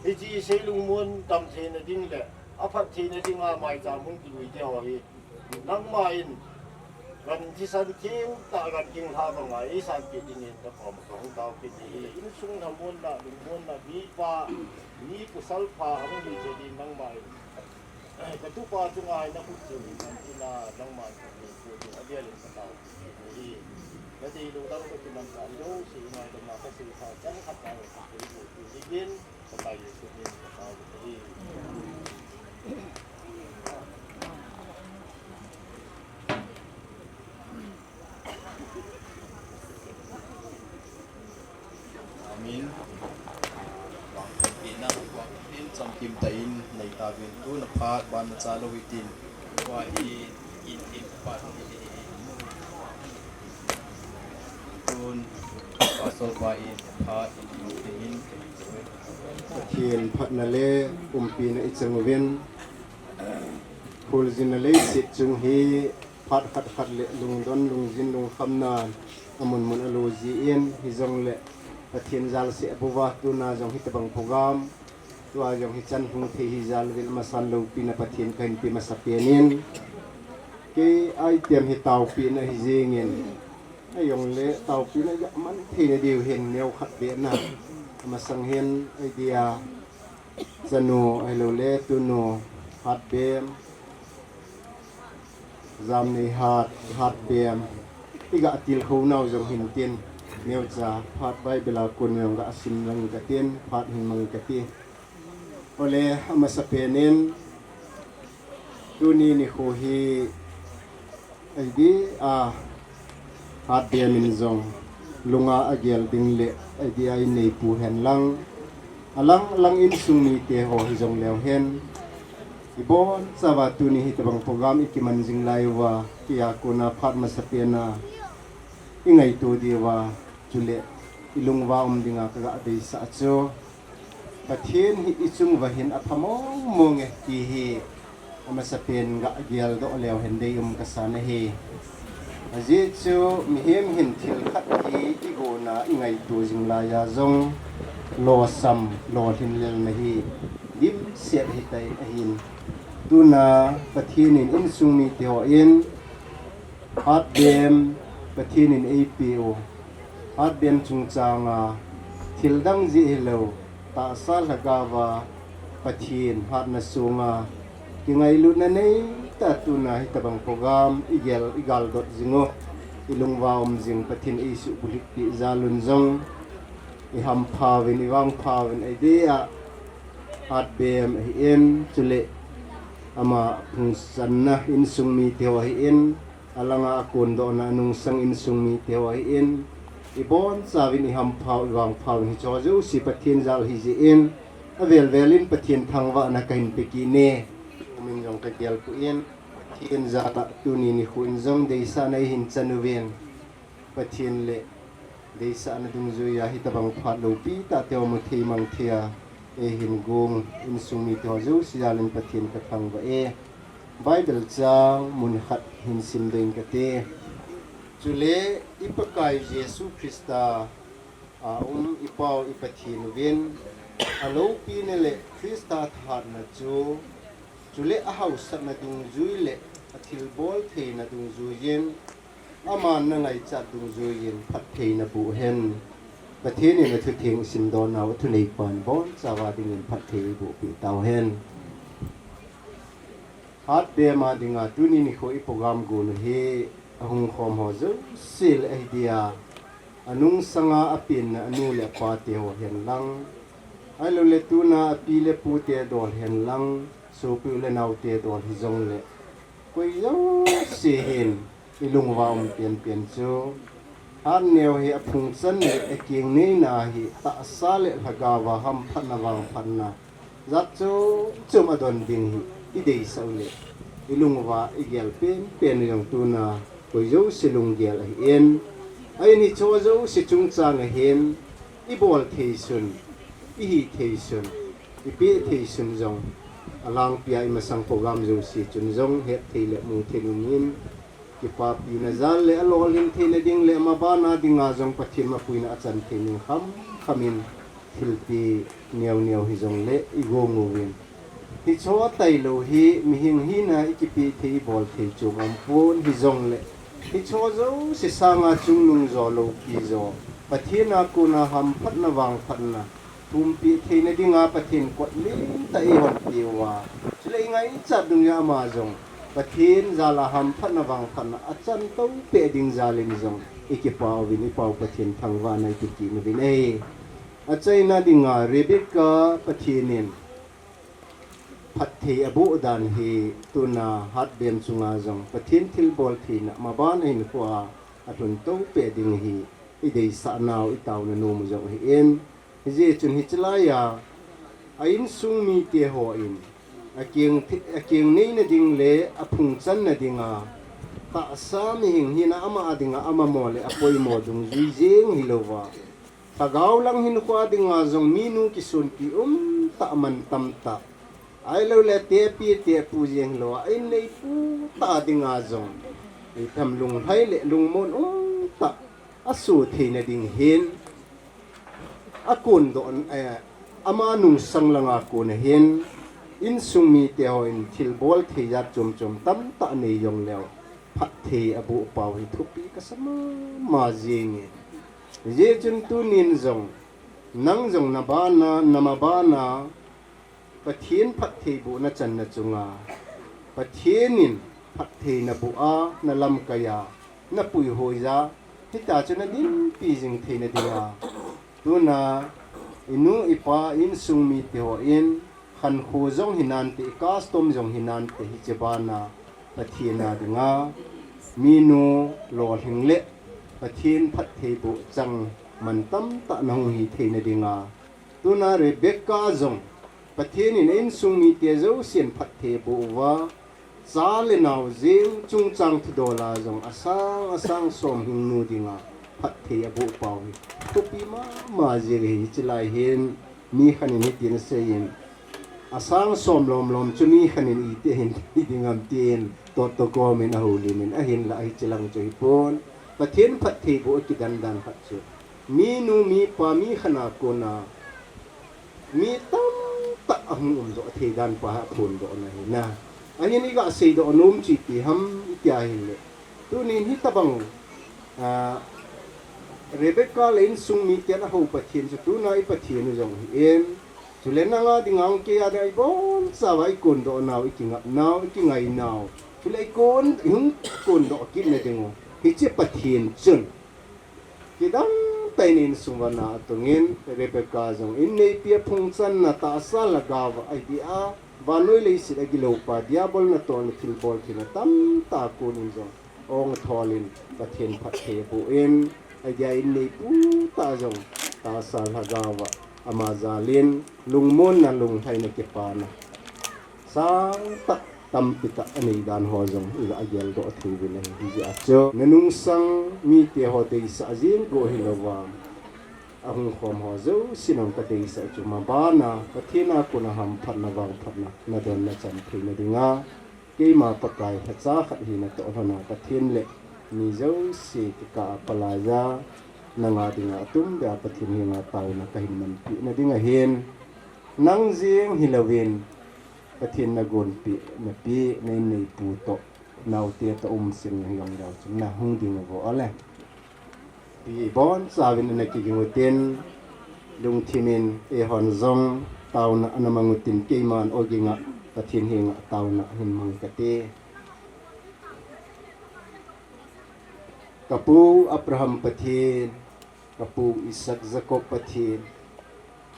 hiche Seilungmon damtheina ding le aphattheina dinga maicham hung kilui te ho hi, nangma in gan thisan theng tah, gan thinglhang banga eisanpeh dingin nakoma kahung taopeh ahi. Insung lhamonna, lungmonna, mipa, mi pasal pha ahung hi jeh in nangma in katupa chunga nakhut chun in, nangma in katupa chunga avel in kataopeh ahi. Nadeilou dang kakimanchah jouse ngaidam a kaseikha chan khat vang kaseilou tu dingin, Pakai Jesu min in kataopeh ahi. Amen. Vangphatna, vangphatna chamkim tah in nei tauvin, tuna phat ban nacha lou hitin. Tua hi in, in phat hi. Tun Pastor pa in phat in. Pathen phatna le umpina ichang uvin, kholjinna leiset chung hi phat khat khat le lungdon, lungjin, lungkhamna amun mun alo jin, hijongle Pathen jalse abouva tuna jong hitobang program, tua jong hichan hung thei hi jal uvin amasan loupina Pathen kahin pe masapen in, kei item hi taopehna hi jengin, ahijongle taopehna iman theina diu hin neokhat beh na, amasang hin idea chanu ahiloule tunu Hatbem, Jamneihat, Hatbem, iga tilkhou nau jong hintin, neocha phat Bible a kon jong gasim lang katin, phat hin mang kati. Ole, amasapen in, tuni nikho hi idea Hatbem in jong lunga agel ding le idea ineipu henlang, alang alang insung mite ho hijongleu hen, ibonchauva tuni hitobang program ikiman jing lai uva, keia kona phat masapen a ingaito diuva, chule ilunguva um dinga kaga deisah chu, Pathen hi ichunguva hin apha mong monge ti hi Amasapen gah geldoh leu hen deium kasan ahi. Ajeh chu mihem hin thil khat hi igona ingaito jing laiya jong losam, lolhin lelna hi dimset ahitai ahin. Tuna Pathen in insung mite hon hatbem Pathen in eipeh u, hatbem chungchanga thildang jeh hilou, tahsa lhagaova Pathen hatna sunga kingailutna neitah tuna hitobang program igel, igaldot jing u, ilungva um jing Pathen eisuh bulhit peh jal un jong ihamphauvin, ivangphauvin, adeh a hatbem ahin, chule ama phungchanna insung mite ho ahin, alanga akondohna anungsang insung mite ho ahin, ibonchauvin ihamphau, ivangphau in hicheho jouse Pathen jal ahijeh in, avel vel in Pathen thangvahna kahin pe kit e. Umin jong kagelpoi, Pathen jal a tuni nikho in jong deisahna eihin chan uvin, Pathen le deisahna dungjuiya hitobang phat loupitah teho muthei mangthei a eihin gong insung mite ho jouse jal in Pathen kathangvah e. Bible chang mun khat hin simdoh ing kate. Chule i Pakai Jesu Christa a um i Pau i Pathen uvin aloupina le Christa thahatna chu, chule ahaosatna dungjui le athilbol theina dungjuiyin, aman nangaichat dungjuiyin phatthei naboh hen. Pathen in athutheng isimdonnau athuneipan bonchauva dingin phatthei eibohpeh tauhen. Hatbem a dinga tuni nikho i program gonu hi ahung khom ho jouse le ahidia, anungsanga apenna anu le apate ho henlang, ahiloule tuna api le pute dol henlang, sopi u le naote dol hijongle, koi jouse hin ilungva um penpen chu, hatneo hi aphungchan le akengneina hi tahsa le lhagaova hamphatna vangphatna jat chom chom adon ding hi ideisah u le, ilungva igel penpen u jong tuna koi jouse lunggel ahin. Ahin hicheho jouse chungchang ahin, ibol thei sun, ihih thei sun, ipeh thei sun jong, alangpia imasang program jouse chun jong hetthei le muthei umin, kipapina jal le alolhin theina ding le amabana dinga jong Pathen mapuina achan thei ding khamkhamin thilpeh neoneo hijongle igong uvin. Hicheho tailou hi mihing hina ikipeh thei ibol thei chom aumpon hijongle, hicheho jouse sanga chungnung jo loupi jo, Pathen a kona hamphatna vangphatna thumpeh theina dinga Pathen kot lentah eihonpeh uva, chule ingaichat dungjuiya ama jong Pathen jal a hamphatna vangphatna achan toupeh ding jal in jong ikipah uvin i Pau Pathen thangvahna ipe kit uvin ahi. Achaina dinga Rebecca Pathen in phatthei aboh dan hi tuna hatbem chunga jong Pathen thilbol theina maban ahinkhoa alhun toupeh ding hi ideisahnau itaona nomu jong ahin. Hijeh chun hiche laiya a insung mite hon akeng, akengneina ding le aphungchanna dinga, tahsa mihing hina ama a dinga amamo le apoimo dungjui jeng hilouva, lhagao lang hinkhoa dinga jong minu kisonpi umtah, mantamtah, ahiloule atepi atepu jeng hilouva a inneipu tah a dinga jong, itham lunglhai le lungmon umtah asoh theina ding hin, akondoh, eh, ama nungsang langa kona hin, insung mite hon thilbol thei jat chom chom tamtah nei jongleu, phatthei aboh pau hi thupi kasa mama jenge. Hijeh chun tunin jong, nang jong nabana, namabana, Pathen phattheiboh nachanna chunga, Pathen in phatthei naboh a, nalamkaiya, napuihoiya, hitia chu nadinpi jing theina dinga, tuna inu ipa insung mite hon, khankho jong hinante, custom jong hinante, hiche bana Pathen a dinga minu lolhing le Pathen phattheiboh chang mantamtah nahung hi theina dinga, tuna Rebecca jong Pathen in a insung mite jousen phatthei aboh uva, cha le nao jeng chungchang thudola jong asang asang som hingnu dinga phatthei aboh pau hi thupi mama jeng ahi. Hiche lai hin mi khat in hitin aseiyin, Asang som lom lom chu mi khat in iti hin thei ding ham tin, Doctor Kom in ahoulim in, ahinlah hiche lang chu hipon. Pathen phattheiboh akidan dan khat chu, minu, mipa, mi khat a kona mi tamtah ahung umdoh thei dan pa hi aphondohna ahi na. Ahin iga seidoh nom chu ipi ham iti ahile, tunin hitobang, ah, Rebecca le insung miten ahou Pathen chu tuna i Pathen u jong hi in. Chule nanga dinga hung kei a dinga ibonchauva ikondoh nau, ikingap nau, ikingai nau, chule ikon, ihung kondoh kit na ding u, hiche Pathen chun kidang tah in insung uva na atongin, Rebecca jong inneipi aphung channa tahsa lhagao a, ahi dia, vannoi leiset agiloupa Diabol natohna thilbol theina tamtah a konin jong ong atholin, Pathen phatthei aboh in, ahi dia inneipu tah jong tahsa lhagao a ama jalin lungmonna lunglhaina kipana sangtah tampi tah anei dan ho jong iga geldoh thei uvin ahi. Hijeh a chu nanungsang mite ho deisah jeng go hilouva, ahung khom ho jouse nong kadeisah chu mabana Pathen a kona hamphatna, vangphatna nadon nachan theina dinga, keima Pakai lhacha khat hina toh lhona Pathen le mi jouse kikah a palai a, nanga dinga atumbeh a Pathen henga taona kahin manpeh na ding ahin, nang jeng hilouvin, Pathen nagonpeh, napeh, na inneipu toh, naote toh umsel na hijong leu chun nahung ding uvo ale. Pi ibonchauvin ana kiging utin, lungthim in eihon jong taona ana mang utin, keiman ogin a Pathen henga taona hin mang kate. Kapu Abraham Pathen, kapu Isaac Jacob Pathen,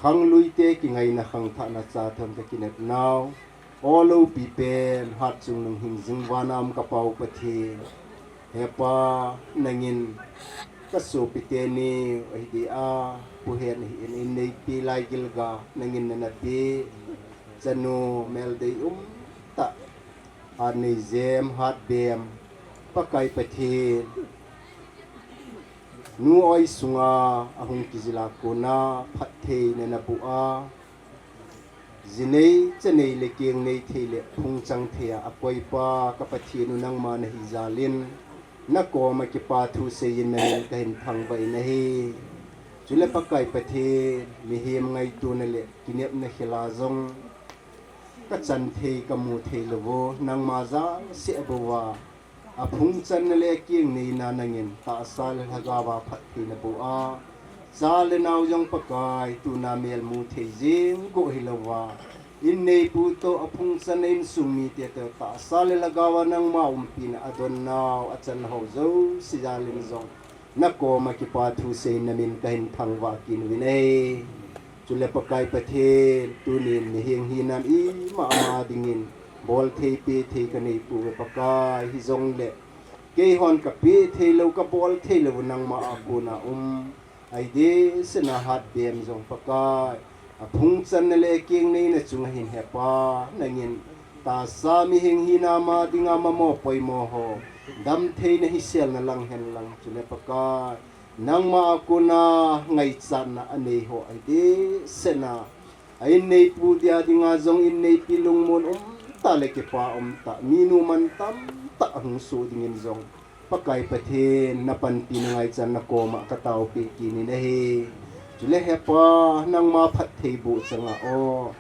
khangluite kingaina khangthahna chathon kakinepnau, o loupi pen, hatchungnung hingjing vana um kapau Pathen, He Pa, nangin kasopi teni ahi dia, Pu Hen ahin, inneipi Laigilga nangin nanapeh, chanu meldei umtah, hat neijem, hat bem, Pakai Pathen, nu oi sunga ahung kijil a kona phatthei nanaboh a, jinei, chanei le kengnei thei le phungchang thei a akoipa ka Pathen u nangma nahi jalin, nakoma kipa thu seiyin namin kahin thangvah in ahi. Chule Pakai Pathen, mihem ngaitona le kinepna khel a jong kachan thei, kamu thei louvu, nangma jal seh bouva, aphungchanna le akengneina nangin tahsa le lhagao a phatthei naboh a, cha le nao jong Pakai tuna melmu thei jeng go hilouva, inneipu toh, aphungchanna insung mite toh, tahsa le lhagao a nangma umpina adonnau achan ho jouse jalin jong nakoma kipa thu seiyin namin kahin thangvah kit uvin ahi. Chule Pakai Pathen, tunin mihem hinam ima ama dingin bolthei pehthei kaneipouve Pakai, hijongle keihon kapeh theilou, kabol theilou nangma a kona um, ahi dehset a hat bem jong Pakai, aphungchanna le akengneina chunga hin He Pa, nangin tahsa mihem hinam a dinga mamo poimo ho damtheina hiselna lang henlang, chule Pakai, nangma a kona ngaichatna anei ho ahi dehset a, a inneipu dia dinga jong inneipi lungmon umtah le kipa umtah, minu mantam tah ahung soh dingin jong Pakai Pathen, napanpina ngaichan nakoma kataopeh kit in ahi. Chule He Pa, nangma phattheiboh changa o,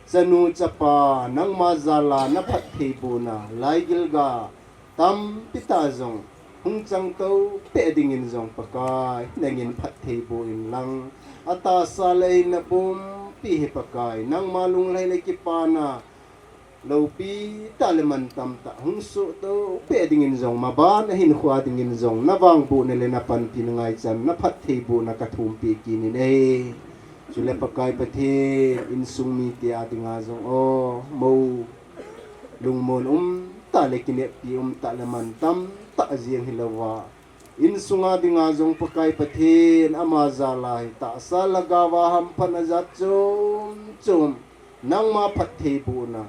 chanu chapa nangma jal a naphattheibohna Laigilga tampi tah jong hung chang tou peh dingin jong Pakai, nangin phattheiboh inlang, atahsa le ahinna pumpi hi Pakai, nangma lunglhai le kipana loupi tah le mantam tah hung soh tou peh dingin jong, maban ahinkhoa dingin jong navangbohna le napanpina ngaichan naphattheibohna kathumpeh kit in ahi. Chule Pakai Pathen, insung mite a dinga jong o, mou lungmon umtah le kineppi umtah le mantam tah jeng hilouva, insunga dinga jong Pakai Pathen, ama jal a hi tahsa lhagao a hamphatna jat chom chom, nangma phattheibohna,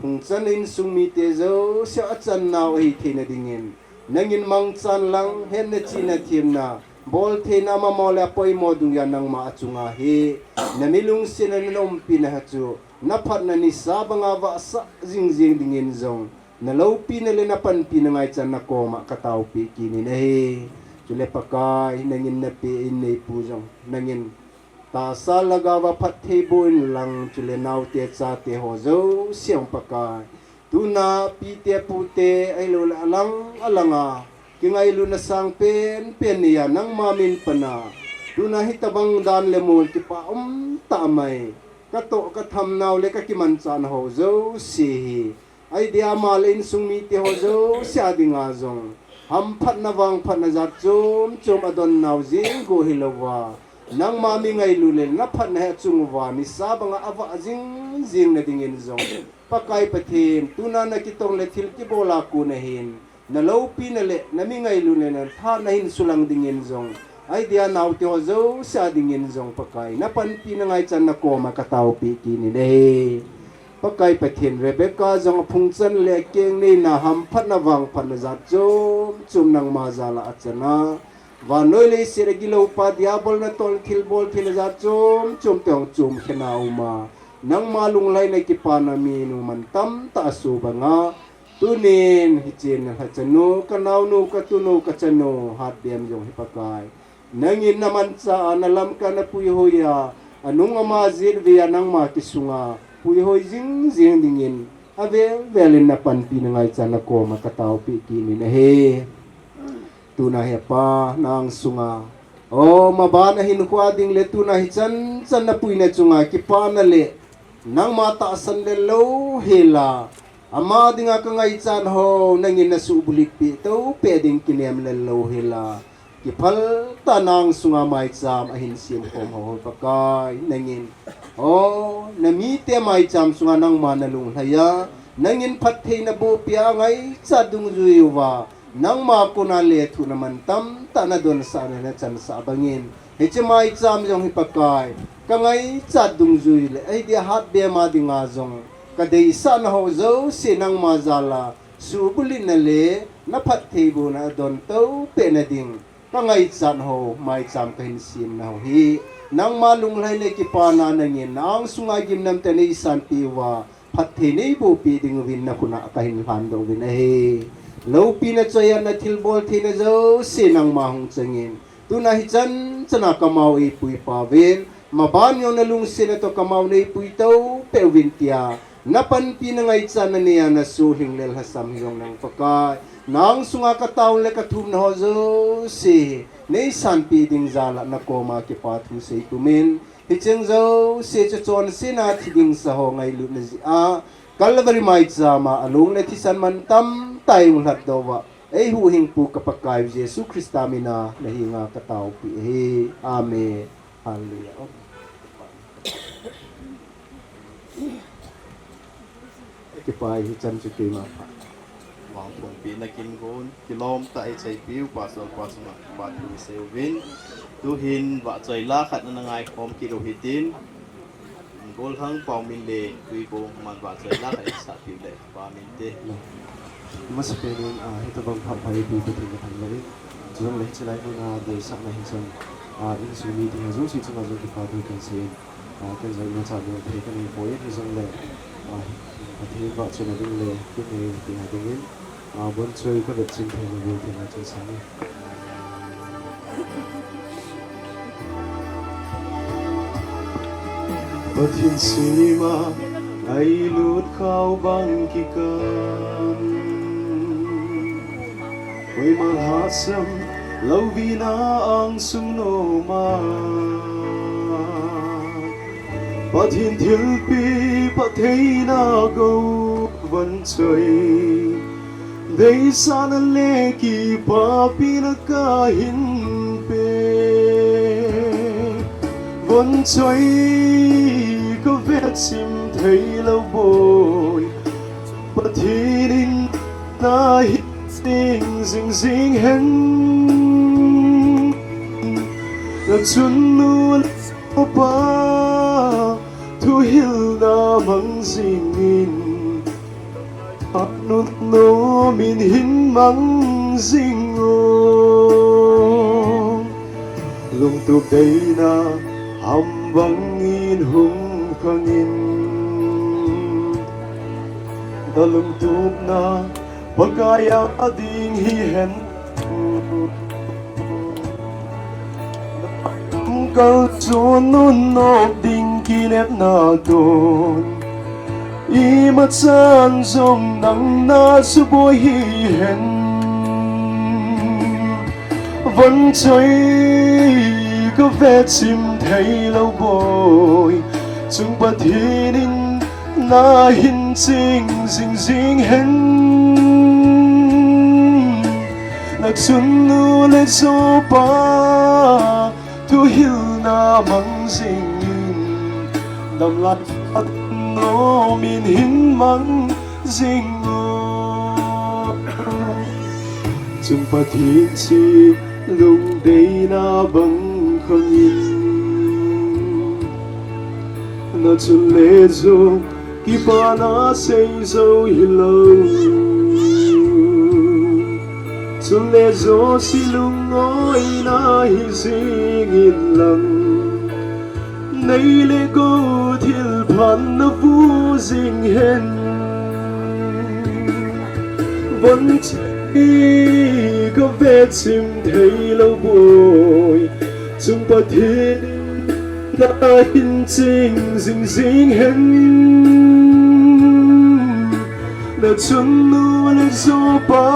phungchan insung mite jouse achannau ahi theina dingin, nangin mangchan lang, hetna chihna themna bol theina mamaw le apoimo dungjui a nangma achunga hi, na mi lungsetna le na umpina hi chu, na phatna nisa banga vahsah jingjing dingin jong, na loupina le na panpina ngaichan na koma ka taopi kit in ahi. Chule Pakai, nangin na pe in neipu jong, nangin tahsa lhagao va phatthei boh in lang, chule naote chate ho jouse jong Pakai, tuna pite pute ahilouleh alang alanga kingailutna sangpen pen neiya nangma min pana tuna hitabang dan le mol kipa umtah mai, ka toh ka tham nau le ka kimanchah nau jouse hi, ahi dia ama le insung mite ho jouse a dinga jong hamphatna vangphatna jat chom chom adon nau jing go hilouva, nangma mi ngailut le na phatna hi achung uva nisa banga avah jing jing na dingin jong, Pakai Pathen, tuna na kitong le thil kibol a kon ahin, na loupina le na mi ngailutna le na tha na hin sulang dingin jong, ahi dia naote ho jouse a dingin jong Pakai, na panpina ngaichan na koma ka taopi kit in ahi. Pakai Pathen, Rebecca jong aphung chan le akeng neina hamphatna vangphatna jat chom chom nangma jal a achana, vannoi leiset a gilou pa Diabol natong thilbol thil jat chom chom te hung chom khena uma, nangma lunglhaina kipana minu mantam tah asoh banga, tunin hiche na lhachanu, ka naonu, ka tunu, ka chanu, Hatbem jong hi Pakai, nangin na manchah a, na lamkai a na puihoi a, anung ama jetvei a nangma kisunga puihoi jing jing dingin, avel vel in na panpina ngaichan na koma ka taopi kit in ahi. Tuna hi Pa, na angsunga, o, maban a hinkho a ding le tuna hichan chan na puina chunga kipana le nangma tahsan le louhel a, ama dinga ka ngaichat ho nangin na suhbulhit peh tou peh ding kinem le louhel a, kiphal tah a na angsunga maicham ahin sem khom ho, Pakai, nangin, o, na mite maicham sunga nangma na lunglhai a, nangin phattheina bohpi a ngaichat dungjui uva, nangma kona lethuhna mantam tah na donsah na na chansah bangin, hiche maicham jong hi Pakai, ka ngaichat dungjui le ahi dia Hatbem a dinga jong ka deisahna ho jouse nangma jal a suhbulhitna le na phattheibohna adon tou peh na ding, ka ngaichat ho, maicham ka hin semna ho hi, nangma lunglhaina kipana nangin na angsunga gimnamte nei sanpeh uva, phatthei nei bohpeh ding uvin na khut a ka hin lhandoh uvin ahi. Loupina choi a na thilbol theina jouse nangma hung changin, tuna hichan chan a ka mao eipui peh uvin, maban jong na lungsetna toh ka mao neipui tou peh uvin tia, na panpina ngaichat na nei a na suhlhing le lhasam hi jong nang Pakai, na angsunga ka taona le ka thumna ho jouse hi nei sanpeh ding jal a na koma kipa thu sei pumin, hicheng jouse chu chonsetna thi ding sa ho ngailutna jeh a, Calvary maicham a alung le thisan mantam tah a eihung lhatdoh uva, eihuhhingpu ka Pakai Jesu Christa min a na henga ka taopi ahi. Amen. Hallelujah. Kipa e, hichan chu keima pha. Vangphongpina kin gon, kilom tah a ichaipiu, Pastor pa chunga kipa thu isei uvin. Tuhin vahchoi la khat ana ngaikhom kit u hitin. Golhang Paomin le Tuikhom man vahchoi la khat isahpiu le Pa Minte. Masapen in, ah, hitabang phat pha eipeu Pathen kathangvah in. Chujongle hiche lai mun a deisahna hi chun, ah, insung mite ho jouse chunga jong kipa thu kahin sei in. Ah, ken jong imacha bol thei kanei poi, hijongle, ah, Pathen vahchoina ding le, kinei tina dingin, ah, bonchoi kavetching theina ding tina chun sang e. Pathen sima ngailut khao bang kikan. Koima lhasam lou vin a angsung nom a. Pathen thilpeh phattheina gou von choi. Deisahna le kipapina kahin pe. Von choi kavetchim thei lou boi. Pathen in na hi ding jing jing hen. Na chun nu le pa thuhilna mang jing in. Anun nomin hin mang jing o. Lungtup deina ham bangin hung khangin, na lungtupna Pakai a ding hihen. Kalchon nunop ding kinepna ton, imachan jong nang na suboi hihen. Von choi ka vechim thei lou boi, chung Pathen in na hin ching jing jing hen. Na chun nu le cho pa, thuhilna mang jingin, damlai phat nom in hin mang jing o. Chung Pathen chi lungdeina bang khangin, na chun le jong kipana sei jou hilou. Chun le jouse lungngoina hi jing in lang, nei le gou thil phat na vu jing hen. Von choi ka vechim thei lou boi, chung Pathen in na hin ching jing jing hen. Na chun nu le cho pa,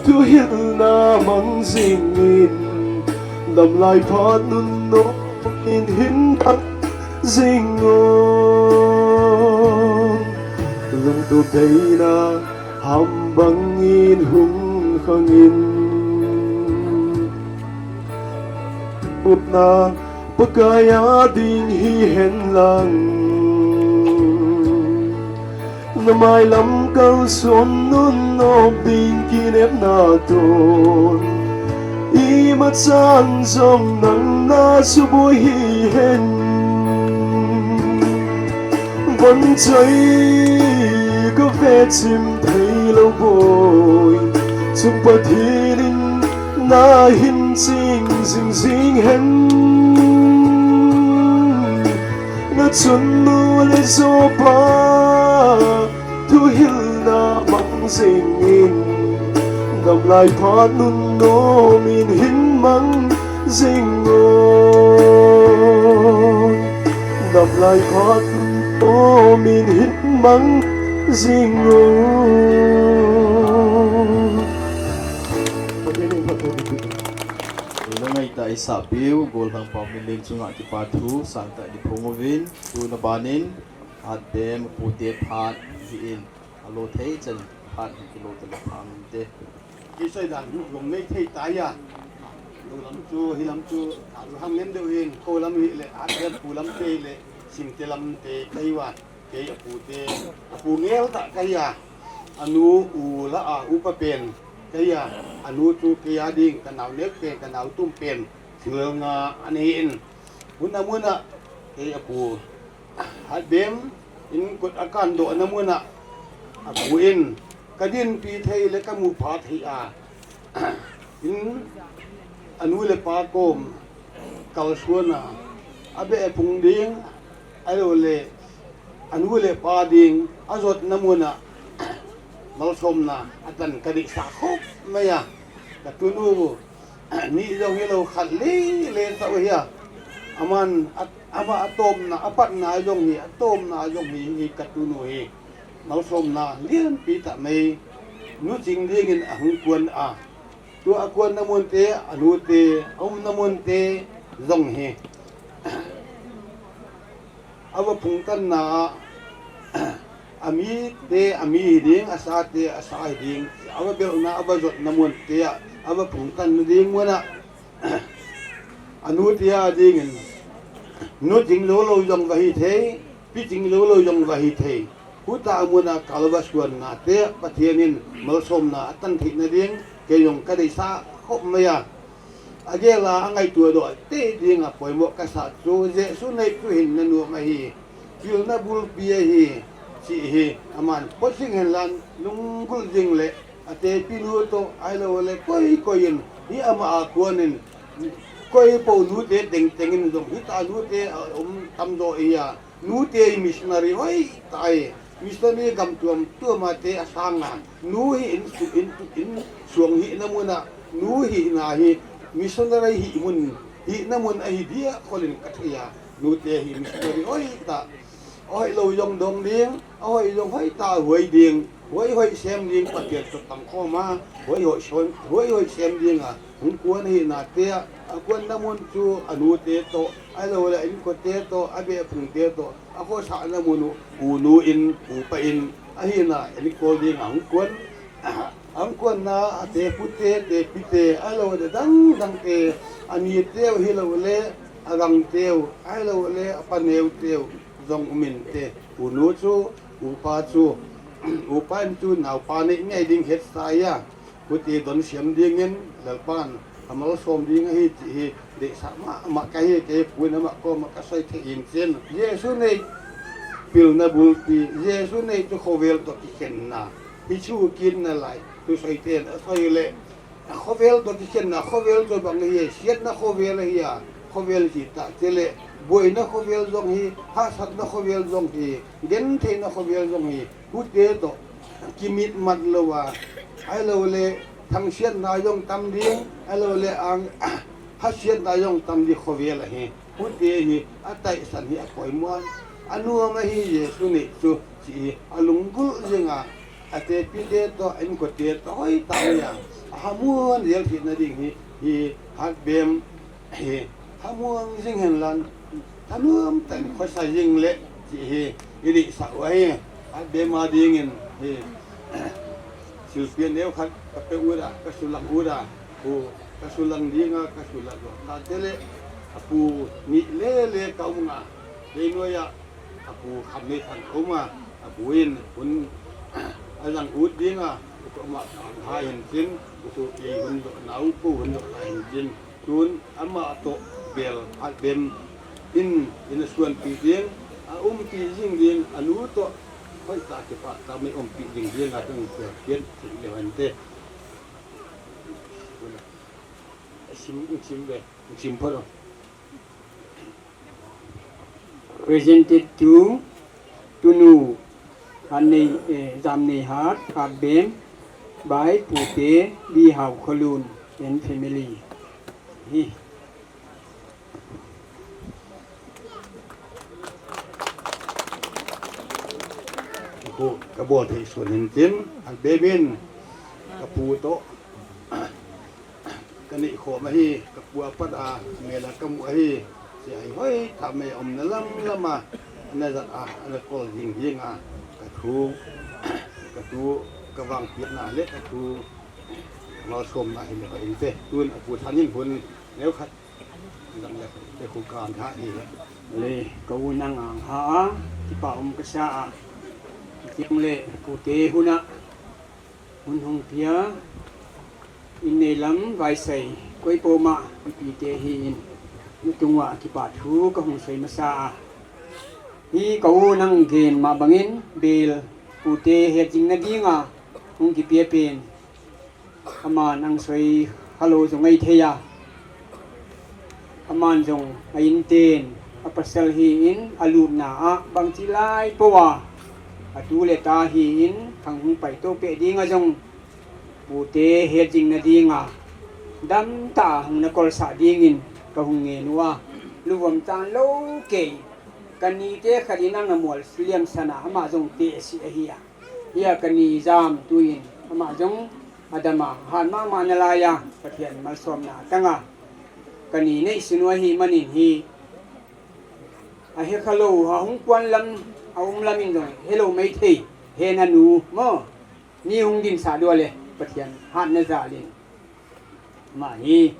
thuhilna mang jingin, damlai phat nunnom in hin mang jing o. Lungtup deina ham bangin hung khangin, upna Pakai a ding hihen lang. Na mailam kalchon nunop ding kinepna ton, imachan jong nang na suboi hihen. Von choi ka vechim thei lou boi, chung Pathen in na hin ching jing jing hen. Na chun nu le cho pa, thuhilna mang jingin, damlai phat nunnom in hin mang jing o. Damlai phat nunnom in hin mang jing o. Pathen in phatthei boh in. Lungngai tah a eisahpiu, gollhang Paominleng chunga kipa thu sangtah in iphong uvin, tuna banin, Hatbem apute phat hi in, alo thei chan phat hi kilo tale pha um inte. Kisei dan lung nei thei tai a. Lou lam chu, hi lam chu, a lu ham nem deu hin, ko lam hi le, Hatbem pu lam te le, Simte lam te, kei va. Kei apute, apu ngel tah kahi a, anu u la a upa pen kahi a, anu chu kei a ding, kanao neo pen, kanao tum pen, thil nga ana hi in. Mun a mun a, kei apu, Hatbem in kot akan doh na mun a, apu in, kadinpi thei le kamu pha thei a, in anu le pa kom kalsuan a, abeh phung ding, ahilou le, anu le pa ding, ajot na mun a, malsomna, atan kadeisah khop mai a, katunu, ni jong hilou khat le, le tah u hi a, aman, a, ama atomna, apatna jong hi, atomna jong hi, hi katunu hi, malsomna, lianpi tah mai, nu ching ding in ahung kuan a, Tua akuan na mun te, anu te, aum na mun te, jong hi. Ava phungtan na, ami te, ami hi ding, asa te, asa hi ding. Ava belna, ava jot na mun te, ava phungtan na ding mun a. Anu te a ding in. Nu ching lou lou jong va hi thei, pi ching lou lou jong va hi thei. Huta mun a kalva suan na te, Pathen in malsomna atan thei na ding, kei jong kadeisah khop mai a. Agel a, angaitua doh te ding a poimo kasah chu, Jesu nei chu hin na nuam ahi. Pilna bulpi ahi, chi hi, aman, pot sing hen lan, lunggul jing le, ate pinu to, ahilou le, koi koi in, hi ama a kuan in, Koi po nute tengteng in jong hita nute, a, um tam jo ahi a. Nute hi missionary hoi tai. Missionary gam tuam tuam a te asang a. Nu hi in su in tu in suang hina mun a. Nu hina hi missionary hi mun hina mun ahi dia kholin ka thei a. Nute hi missionary hoi ta. Ahoi lou jong dong ding, ahoi jong hoi ta hoi ding, hoi hoi sem ding, Pathen chu tang khom a, hoi hoi sem, hoi hoi sem ding a, hung kuan hina te a, a kuan na mun chu a nu te to, ahilou le a inko te to, a be phung te to, a khosah na mun u, u nu in, u pa in, ahina in kol ding a hung kuan, hung kuan na a te pu te, te pi te, ahilou le dang dang te, a ni teu hilou le, a gang teu, ahilou le, a pa neu teu, jong um inte. U nu chu, u pa chu, u pa in chu nau pa nei ngei ding het sa a. Huti don siam ding in, Lalpan, a malsom ding ahi ti hi, deisah mama ka hi, kei pu in ama koma ka soi thei in chin. Jesu nei, pilna bulpi, Jesu nei chu khovel to kikhenna. Hi chu kinna lai, tu soi ten, a soi le, Khovel to kikhenna khovel to bang hi, siatna khovel ahi a, khovel hi ta te le, buaina khovel jong hi, hahsatna khovel jong hi, gentheina khovel jong hi, hute to kimit mat lou a, ahilou le, thangsiatna jong tam ding, ahilou le, ang, hasiatna jong tam ding khovel ahi. Hute hi, a taisan hi a poimo a, a nuam ahi Jesu nei chu, chi hi, a lunggulh jing a, a te pi te to, a inko te to, hoi ta mai a, a hamuan jel theina ding hi, hi, Hatbem, hi, hamuan jing hen lang, thanuam tah in khosa jing le, chi hi, i deisah u ahi, Hatbem a ding in, hi, silpi neo khat, ka pe u da, ka sulang u da, pu, ka sulang ding a, ka sulang u, ka te le, a pu, ni le le ka um nga, kei noi a, A pu kham nei thang um a, a pu in hun a jang ut ding a, u ko ma kan ha hin chin, u ko ei hun do, nau ko hun do ha hin chin. Tun ama to bel Hatbem in, in a suan pi ding, a um pi jing ding, a nu to hoi ta kipa ta mai um pi jing ding a tang ko kian chin le han te. Sim, sim ve, sim pho. Presented to Tunu Hanei, eh, Jamnei Hat, Hatbem, by Pute B Haokholun and family. Hi. Ka pu, ka bol thei sun hin tin, Hatbem in, ka pu to. Ka nei khom ahi, ka pu a pat a, mel a ka mu ahi, sia hi hoi ta mai a um na lam lam a, na jat a, na kol jing jing a, ka thu, ka tu, ka vang piat na le, ka thu, malsom na hi le ka in te, tun a pu than in hun, neo khat, jang le, te khu kan tha hi le. Le, ka u nang ang ha a, kipa um ka sa a, tiang le, pu te hun a, Hun hung pia, in nei lam vaisai, koi po ma, ipi te hi in, nu tung uva kipa thu ka hung sei masa a. Hi ka u nang gen ma bangin, bel, pu te het jing na ding a, hung kipia pen, aman ang sei, hello, jong ngai thei a. Aman jong a in ten, a pasal hi in, a lutna a, bang chi lai po a, a tu le ta hi in, khang hung pai to pe ding a jong, pu te het jing na ding a, dam ta hung na kol sa ding in, ka hung ngen u a, luvom tan lo kei, ka ni te khat in ang na mual suliam sana, ama jong te si ahi a. Hia ka ni jam tuin, ama jong a dam a, hat mama na lai a, Pathian malsomna tang a, ka ni nei sunu ahi manin hi, a he kha lo, a hung kuan lam, a um lam in jong, he lo mai thei, he na nu, mo, ni hung din sa dua le, Pathian, hat na ja lin. Ama hi,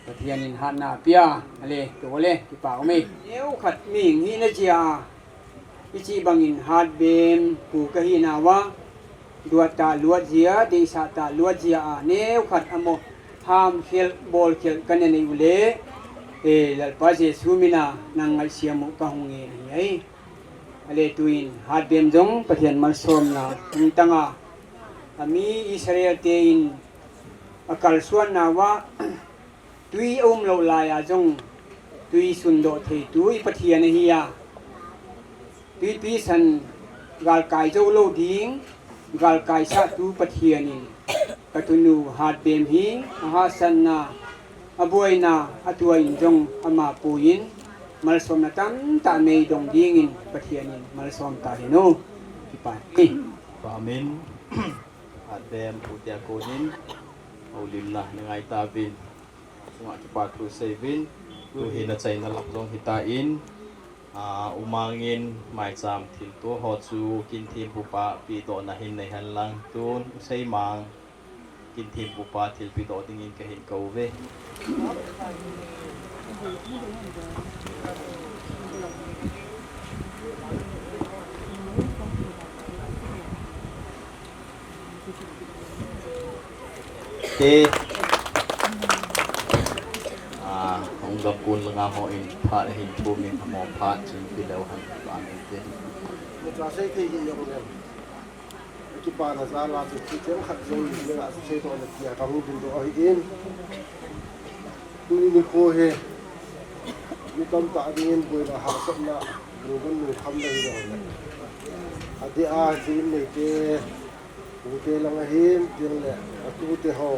Pathian in hatna pia, ale, to le, kipa um e. Neo khat ming hi na jia, i chi bangin hat bem, pu ka hi na wa, duat ta luat jia, deisa ta luat jia a, neo khat amo, ham khel, bol khel, ka ne nei u le, e, Lalpa Jesu mina, nang ngai siam u ka hung nge ni ai. Ale tuin, hat bem jong, Pathian malsomna, hung tang a, a mi Israel te in, a kalsuan na wa, Tui aum lou lai a jong tui sundoh thei tu i Pathian ahi a, tuipi san galkai jou lou ding, galkai sah tu Pathian in ka tunu Hatbem hi ahahsatna, abuaina, atua in jong ama puiyin malsomna tamtah nei dong dingin Pathian in malsom ta hen o. Kipa. Amen. Hatbem, pu tia konin, houlimna na ngai tauvin, chunga kipa thu seiyuvin, tu hi na chaina lap jong hitan, a, umangin maicham thilto ho chu kin thempu pa pehdohna hin nei hen lang tun, u Seimang, kin thempu pa thil pehdoh dingin kahin kou uve. Te. A, hung gam kun langa hon phat hin thumin amo phat chin pi leu hen, amen te. Ni cha sei thei hi jong le. Kipana jal a chu thil cheng khat jong ni la sei to na tia ka hung ding doh ahi in. Tuni nikho hi mi tamtah dingin buaina hahsatna, lungdon lungkhamna hi jong le. Adeh a, chi in neite, pute lang ahin, tin le, atute ho,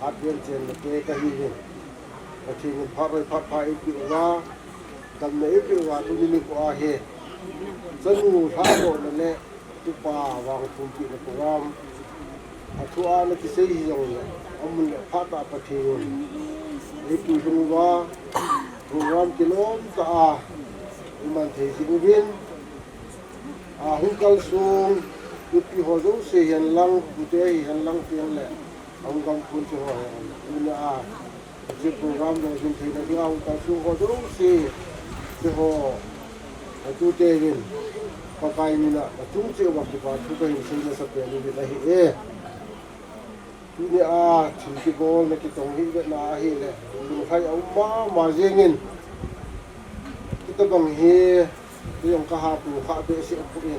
Hatbem chenna te kahiuvin. Pathen in phat hoi phat pha eipeh uva, damna eipeh uva, tuni nikho a hi. Chanu lhadohna le, tupa vangthumpehna program. Athu a na kisei hi jong le, amun le phat a Pathen in eipui lhung uva, program kilom tah a iman thei jing uvin, a, hung kalsong, nupi ho jouse hihen lang, pute hihen lang tin le, ahung gam kun chu ho hihen. Tuni a, hiche program lolhin theina dinga hung kalsong ho jouse, hiche ho, atute uvin, Pakai mina, achung cheh uva kipa thu kahin sei masapen uvin ahi e. Tuni a thil kibolna kitong hi vetna ahile, lunglhai aum mama jengin. Hitabang hi, kei jong kaha pu kha behseh poi.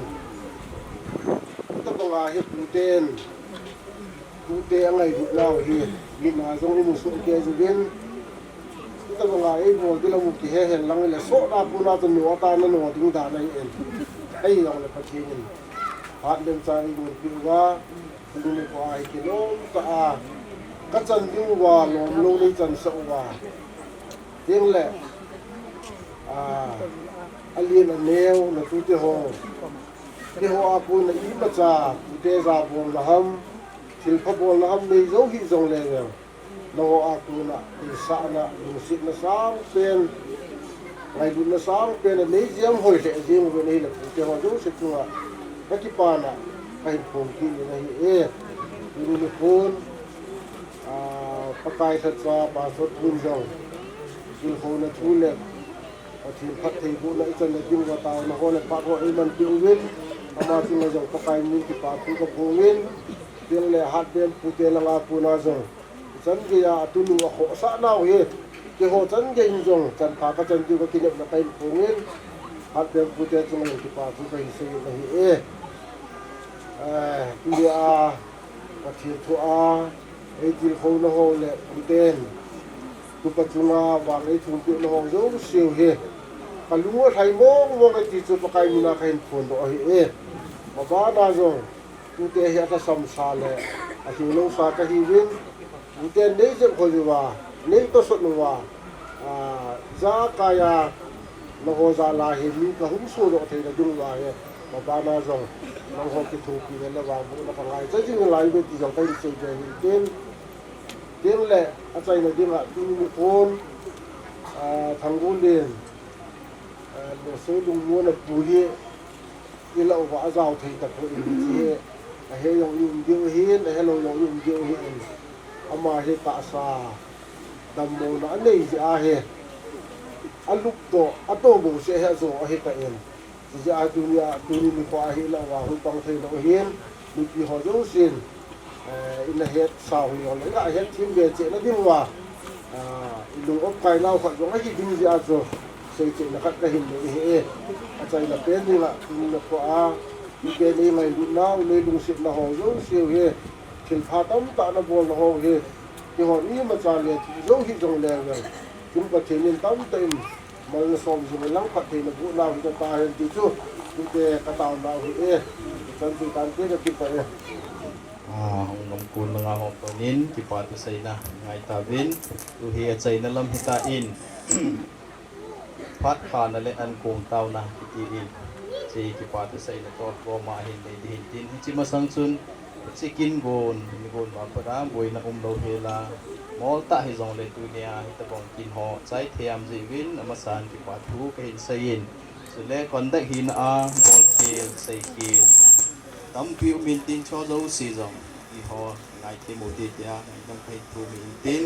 Hitabang a hi puten, pute angailutnau hi, mit a jong imu soh kei uvin. Hitabang a eibol ding lam u kihe hen lang le, sohna puna chu no ata nano ding dan ahi in. Ahi jongle Pathen in, Hatbem cha eigonpeh uva, Tuni nikho a hi kilom tah a, kachan diu va lom lou nei chansah uva. Tin le, a, alen aneo natute ho, keiho a kona imacha, pute jabolna ham, thilpha bolna ham nei jou hih jongle vang. Nangho a kona, deisahna, lungsetna sangpen, ngailutna sangpen, anei jeng hoi lheh jeng uvin ahile, pute ho jouse chunga, kakipana, kahin phong kit in ahi e. Tuni nikhon, a, Pakai lhacha, Pastor Thunjang, tilkhouna thu le, Pathen phattheibohna ichan le ding uva taona ho le phat ho eimanpeh uvin, ama chunga jong Pakai min kipa thu kaphongin, tin le Hatbem pute langa kona jong, Ichan geiya atunu akhohsah nau hi, keiho chan gei in jong, chanpha kachan diu kakinepna kahin phongin, Hatbem pute chunga jong kipa thu kahin seiyin ahi e. Eh, tuni a, Pathen thu a, eitilkhouna ho le, puten, tupa chunga, vang eithumpehna ho jouse u hi, kalung alhai mong mong e ti chu Pakai mina kahin phondoh ahi e. Mabana jong, Tute hi alhasam sa le, alhinglou sa kahiuvin, tute nei jep hoi uva, nei tosot uva, a, ijakai a, nangho jal a hi mi kahung sodoh theina ding uva hi, mabana jong, nangho kithopina le vangbohna kangaicha jing nalai uve ti jong kahin seibe ahi tin, tin le, achaina dinga, tuni nikhon, a, Thanggollen, a, Losoi Lungmon apu hi, Ilah uva ajao thei tapoi, hiche hi, ahe jong i um diu ahin, ahelou jong i um diu ahin. Ama hi tahsa dammona anei jeh ahi. Alup toh, ato bouseh ahi, ajo ahitan. Hijeh a tuni a, tuni nikho a hi ilah uva hung pang theilou ahin, mipi ho jousen. Eh, ina hetsah u jongle, ina hetthem be cheh na ding uva. Ah, ilung opkai nau khat jong ahi ding jeh a chu, seichehna khat kahin nei ahi e. Achaina pen dinga, tuni nikho a, tute nei ngailutna u, nei lungsetna ho jouse u hi, thilpha tamtah nabolna ho hi, Keiho imacha le thijou hijong le vel, kin Pathen in tamtah in malna som jing lang phattheina boh nau hita tahen ti chu, tute kataona ahi e. Chan chu tante, kakipah e. Ah, hung nom kon nanga hung tonin kipa thu seina ngai tauvin, tu hi achaina lam hita in. Phat khana le an kong taona kiti in, hiche kipa thu seina toh Roma hin nei ding hin tin, hiche masang chun, hiche kin gon, ni gon vang phat a boina umlou hel a, mol tah hijongle tunia hitobang kin ho chai thei am jeh uvin, amasan kipa thu kahin seiyin. Chule conduct hina a, bolkhel, seikhel tampi um intin, chu jouse jong eiho ngaithei mo te tia ngaidam kahin thum in tin,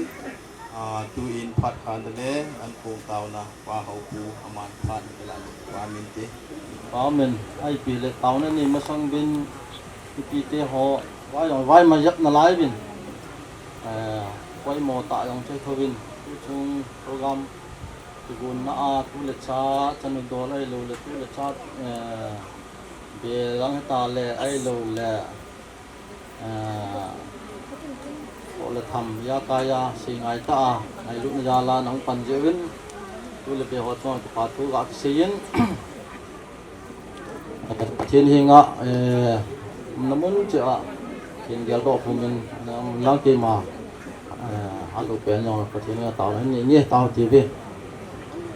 ah, tu in phat khana le an kong taona Pa Haopu aman phat in kila pa min te. Amen. Ipi le taona nei masang uvin, ipi te ho, vai, vai ma jep nalai uvin. Eh, poimo tah jong chai thouvin, tu chung program kigonna a, tu le cha, chanu dol ahilou le, tu le cha, eh, belang hita le ahilou le, eh, toh le tham, ijakai a, sei ngai tah a, ngailutna jal a nahung pan jeh uvin, tu le be ho chunga kipa thu ga kiseiyin. Pathen henga, eh, umna mun cheh a, Pathen geldoh pumin, na um lang keima, eh, alo pen jong Pathen henga taona hin nei nge tao ti uve.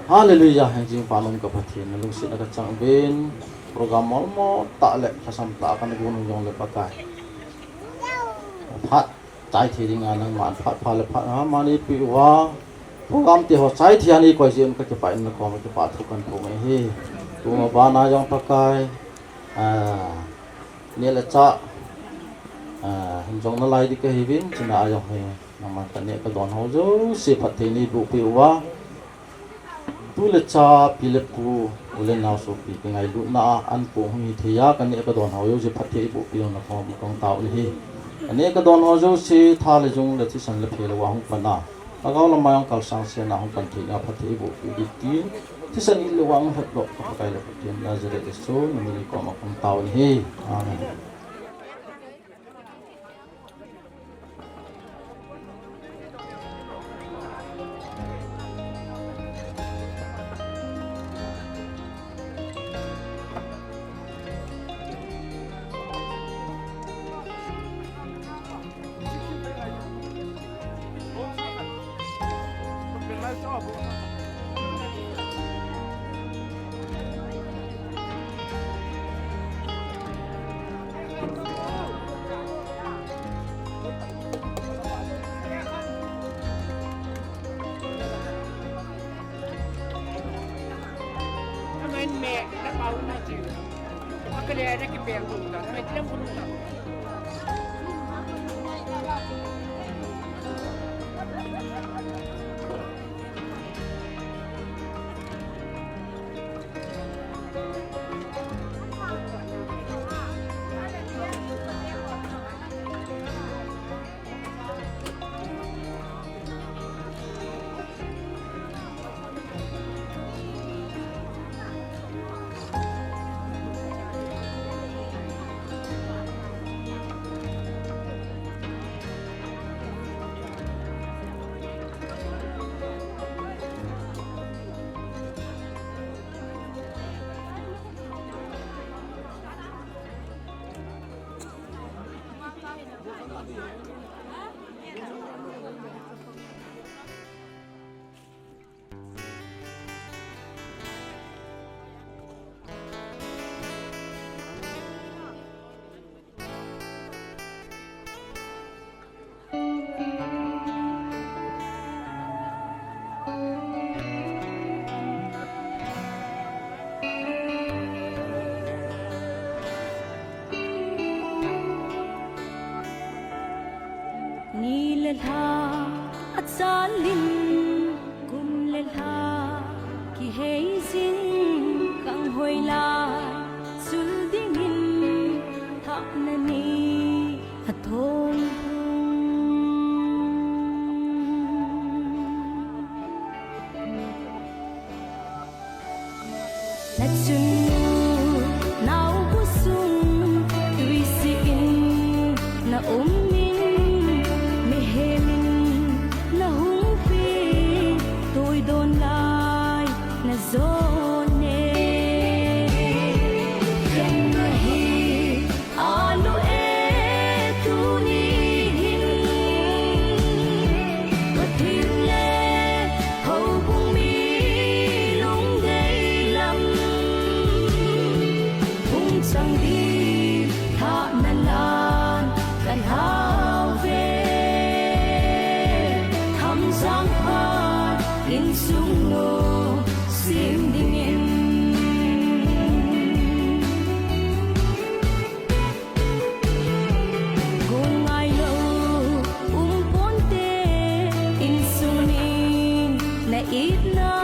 Hallelujah, heng jing pa nom ka Pathen, nalungsetna kachang uvin, program molmo tah le lhasam tah a kana gon u jongle Pakai, phat chai thei dinga nangman phat pha le phat ha mani pi uva. Program te ho chai thei a nei koi jeh un kakipah in, nakoma kipa thu kahin phong ahi. Tuma bana jong Pakai, ah, neh le chah, ah, hin jong nalai ding kahiuvin, chuna a jong hi nangman kaneh kadon ho jouse phatthei neiboh peh uva. Tu le cha, pi le pu, u le nao sopi, kingailutna a an kong hung hithei a, kaneh kadon ho jouse phatthei eiboh peh un, nakoma kong tao ahi. Kaneh kadon ho jouse tha le jung le thisan le phe louva hung pan a, lhagao lama jong kalsang sena hung pan thei a phatthei eiboh peh ding tin, thisan it louva hung hetdoh ka Pakai le Pathen Nazareth Jesu namin koma kong tao ahi. Amen. Ni le lha achalin, kum le lha kihei jing, kang hoi lai sul dingin thahna ni athong hung. Na chunnu naobu sung tuisih in na um in, mihem in Ding thahna lan kalhau ve. Thamjang phat insung lungsim dingin. Gon ngailou um ponte insung in, na itna,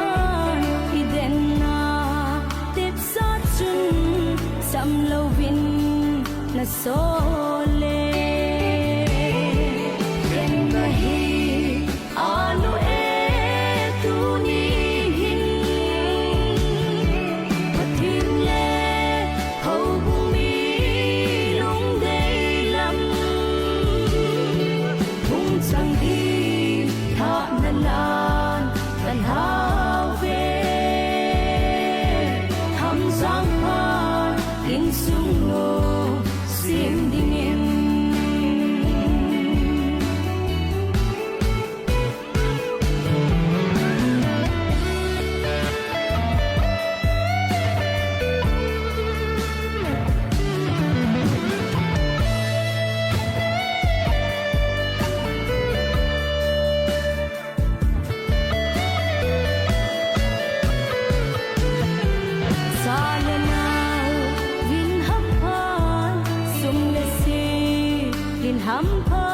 i denna, tepsa chun sam louvin na sol le. Ken nahi anu e tuni hin, Pathen le houbung mi lungdei lam, hung chang ding thahna lan kalhau ve. Thamjang phat insung lungsim dingin. Cha le nao vin hampha, sum le sil in hampha,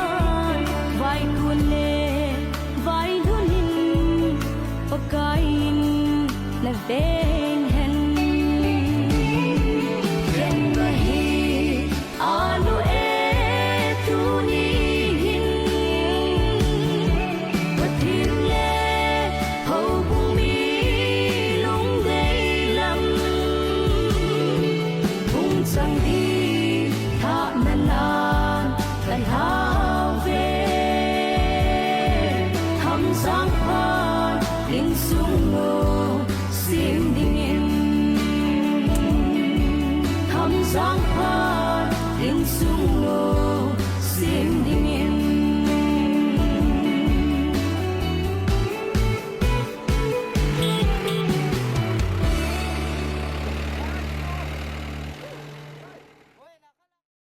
vaikun le vailhun in Pakai in na veng hen. Ken nahi anu e tuni hin, Pathen le houbung mi lungdei lam, hung chang ding thahna lan kalhau ve. Thamjang phat insung lungsim dingin. Thamjang phat insung lungsim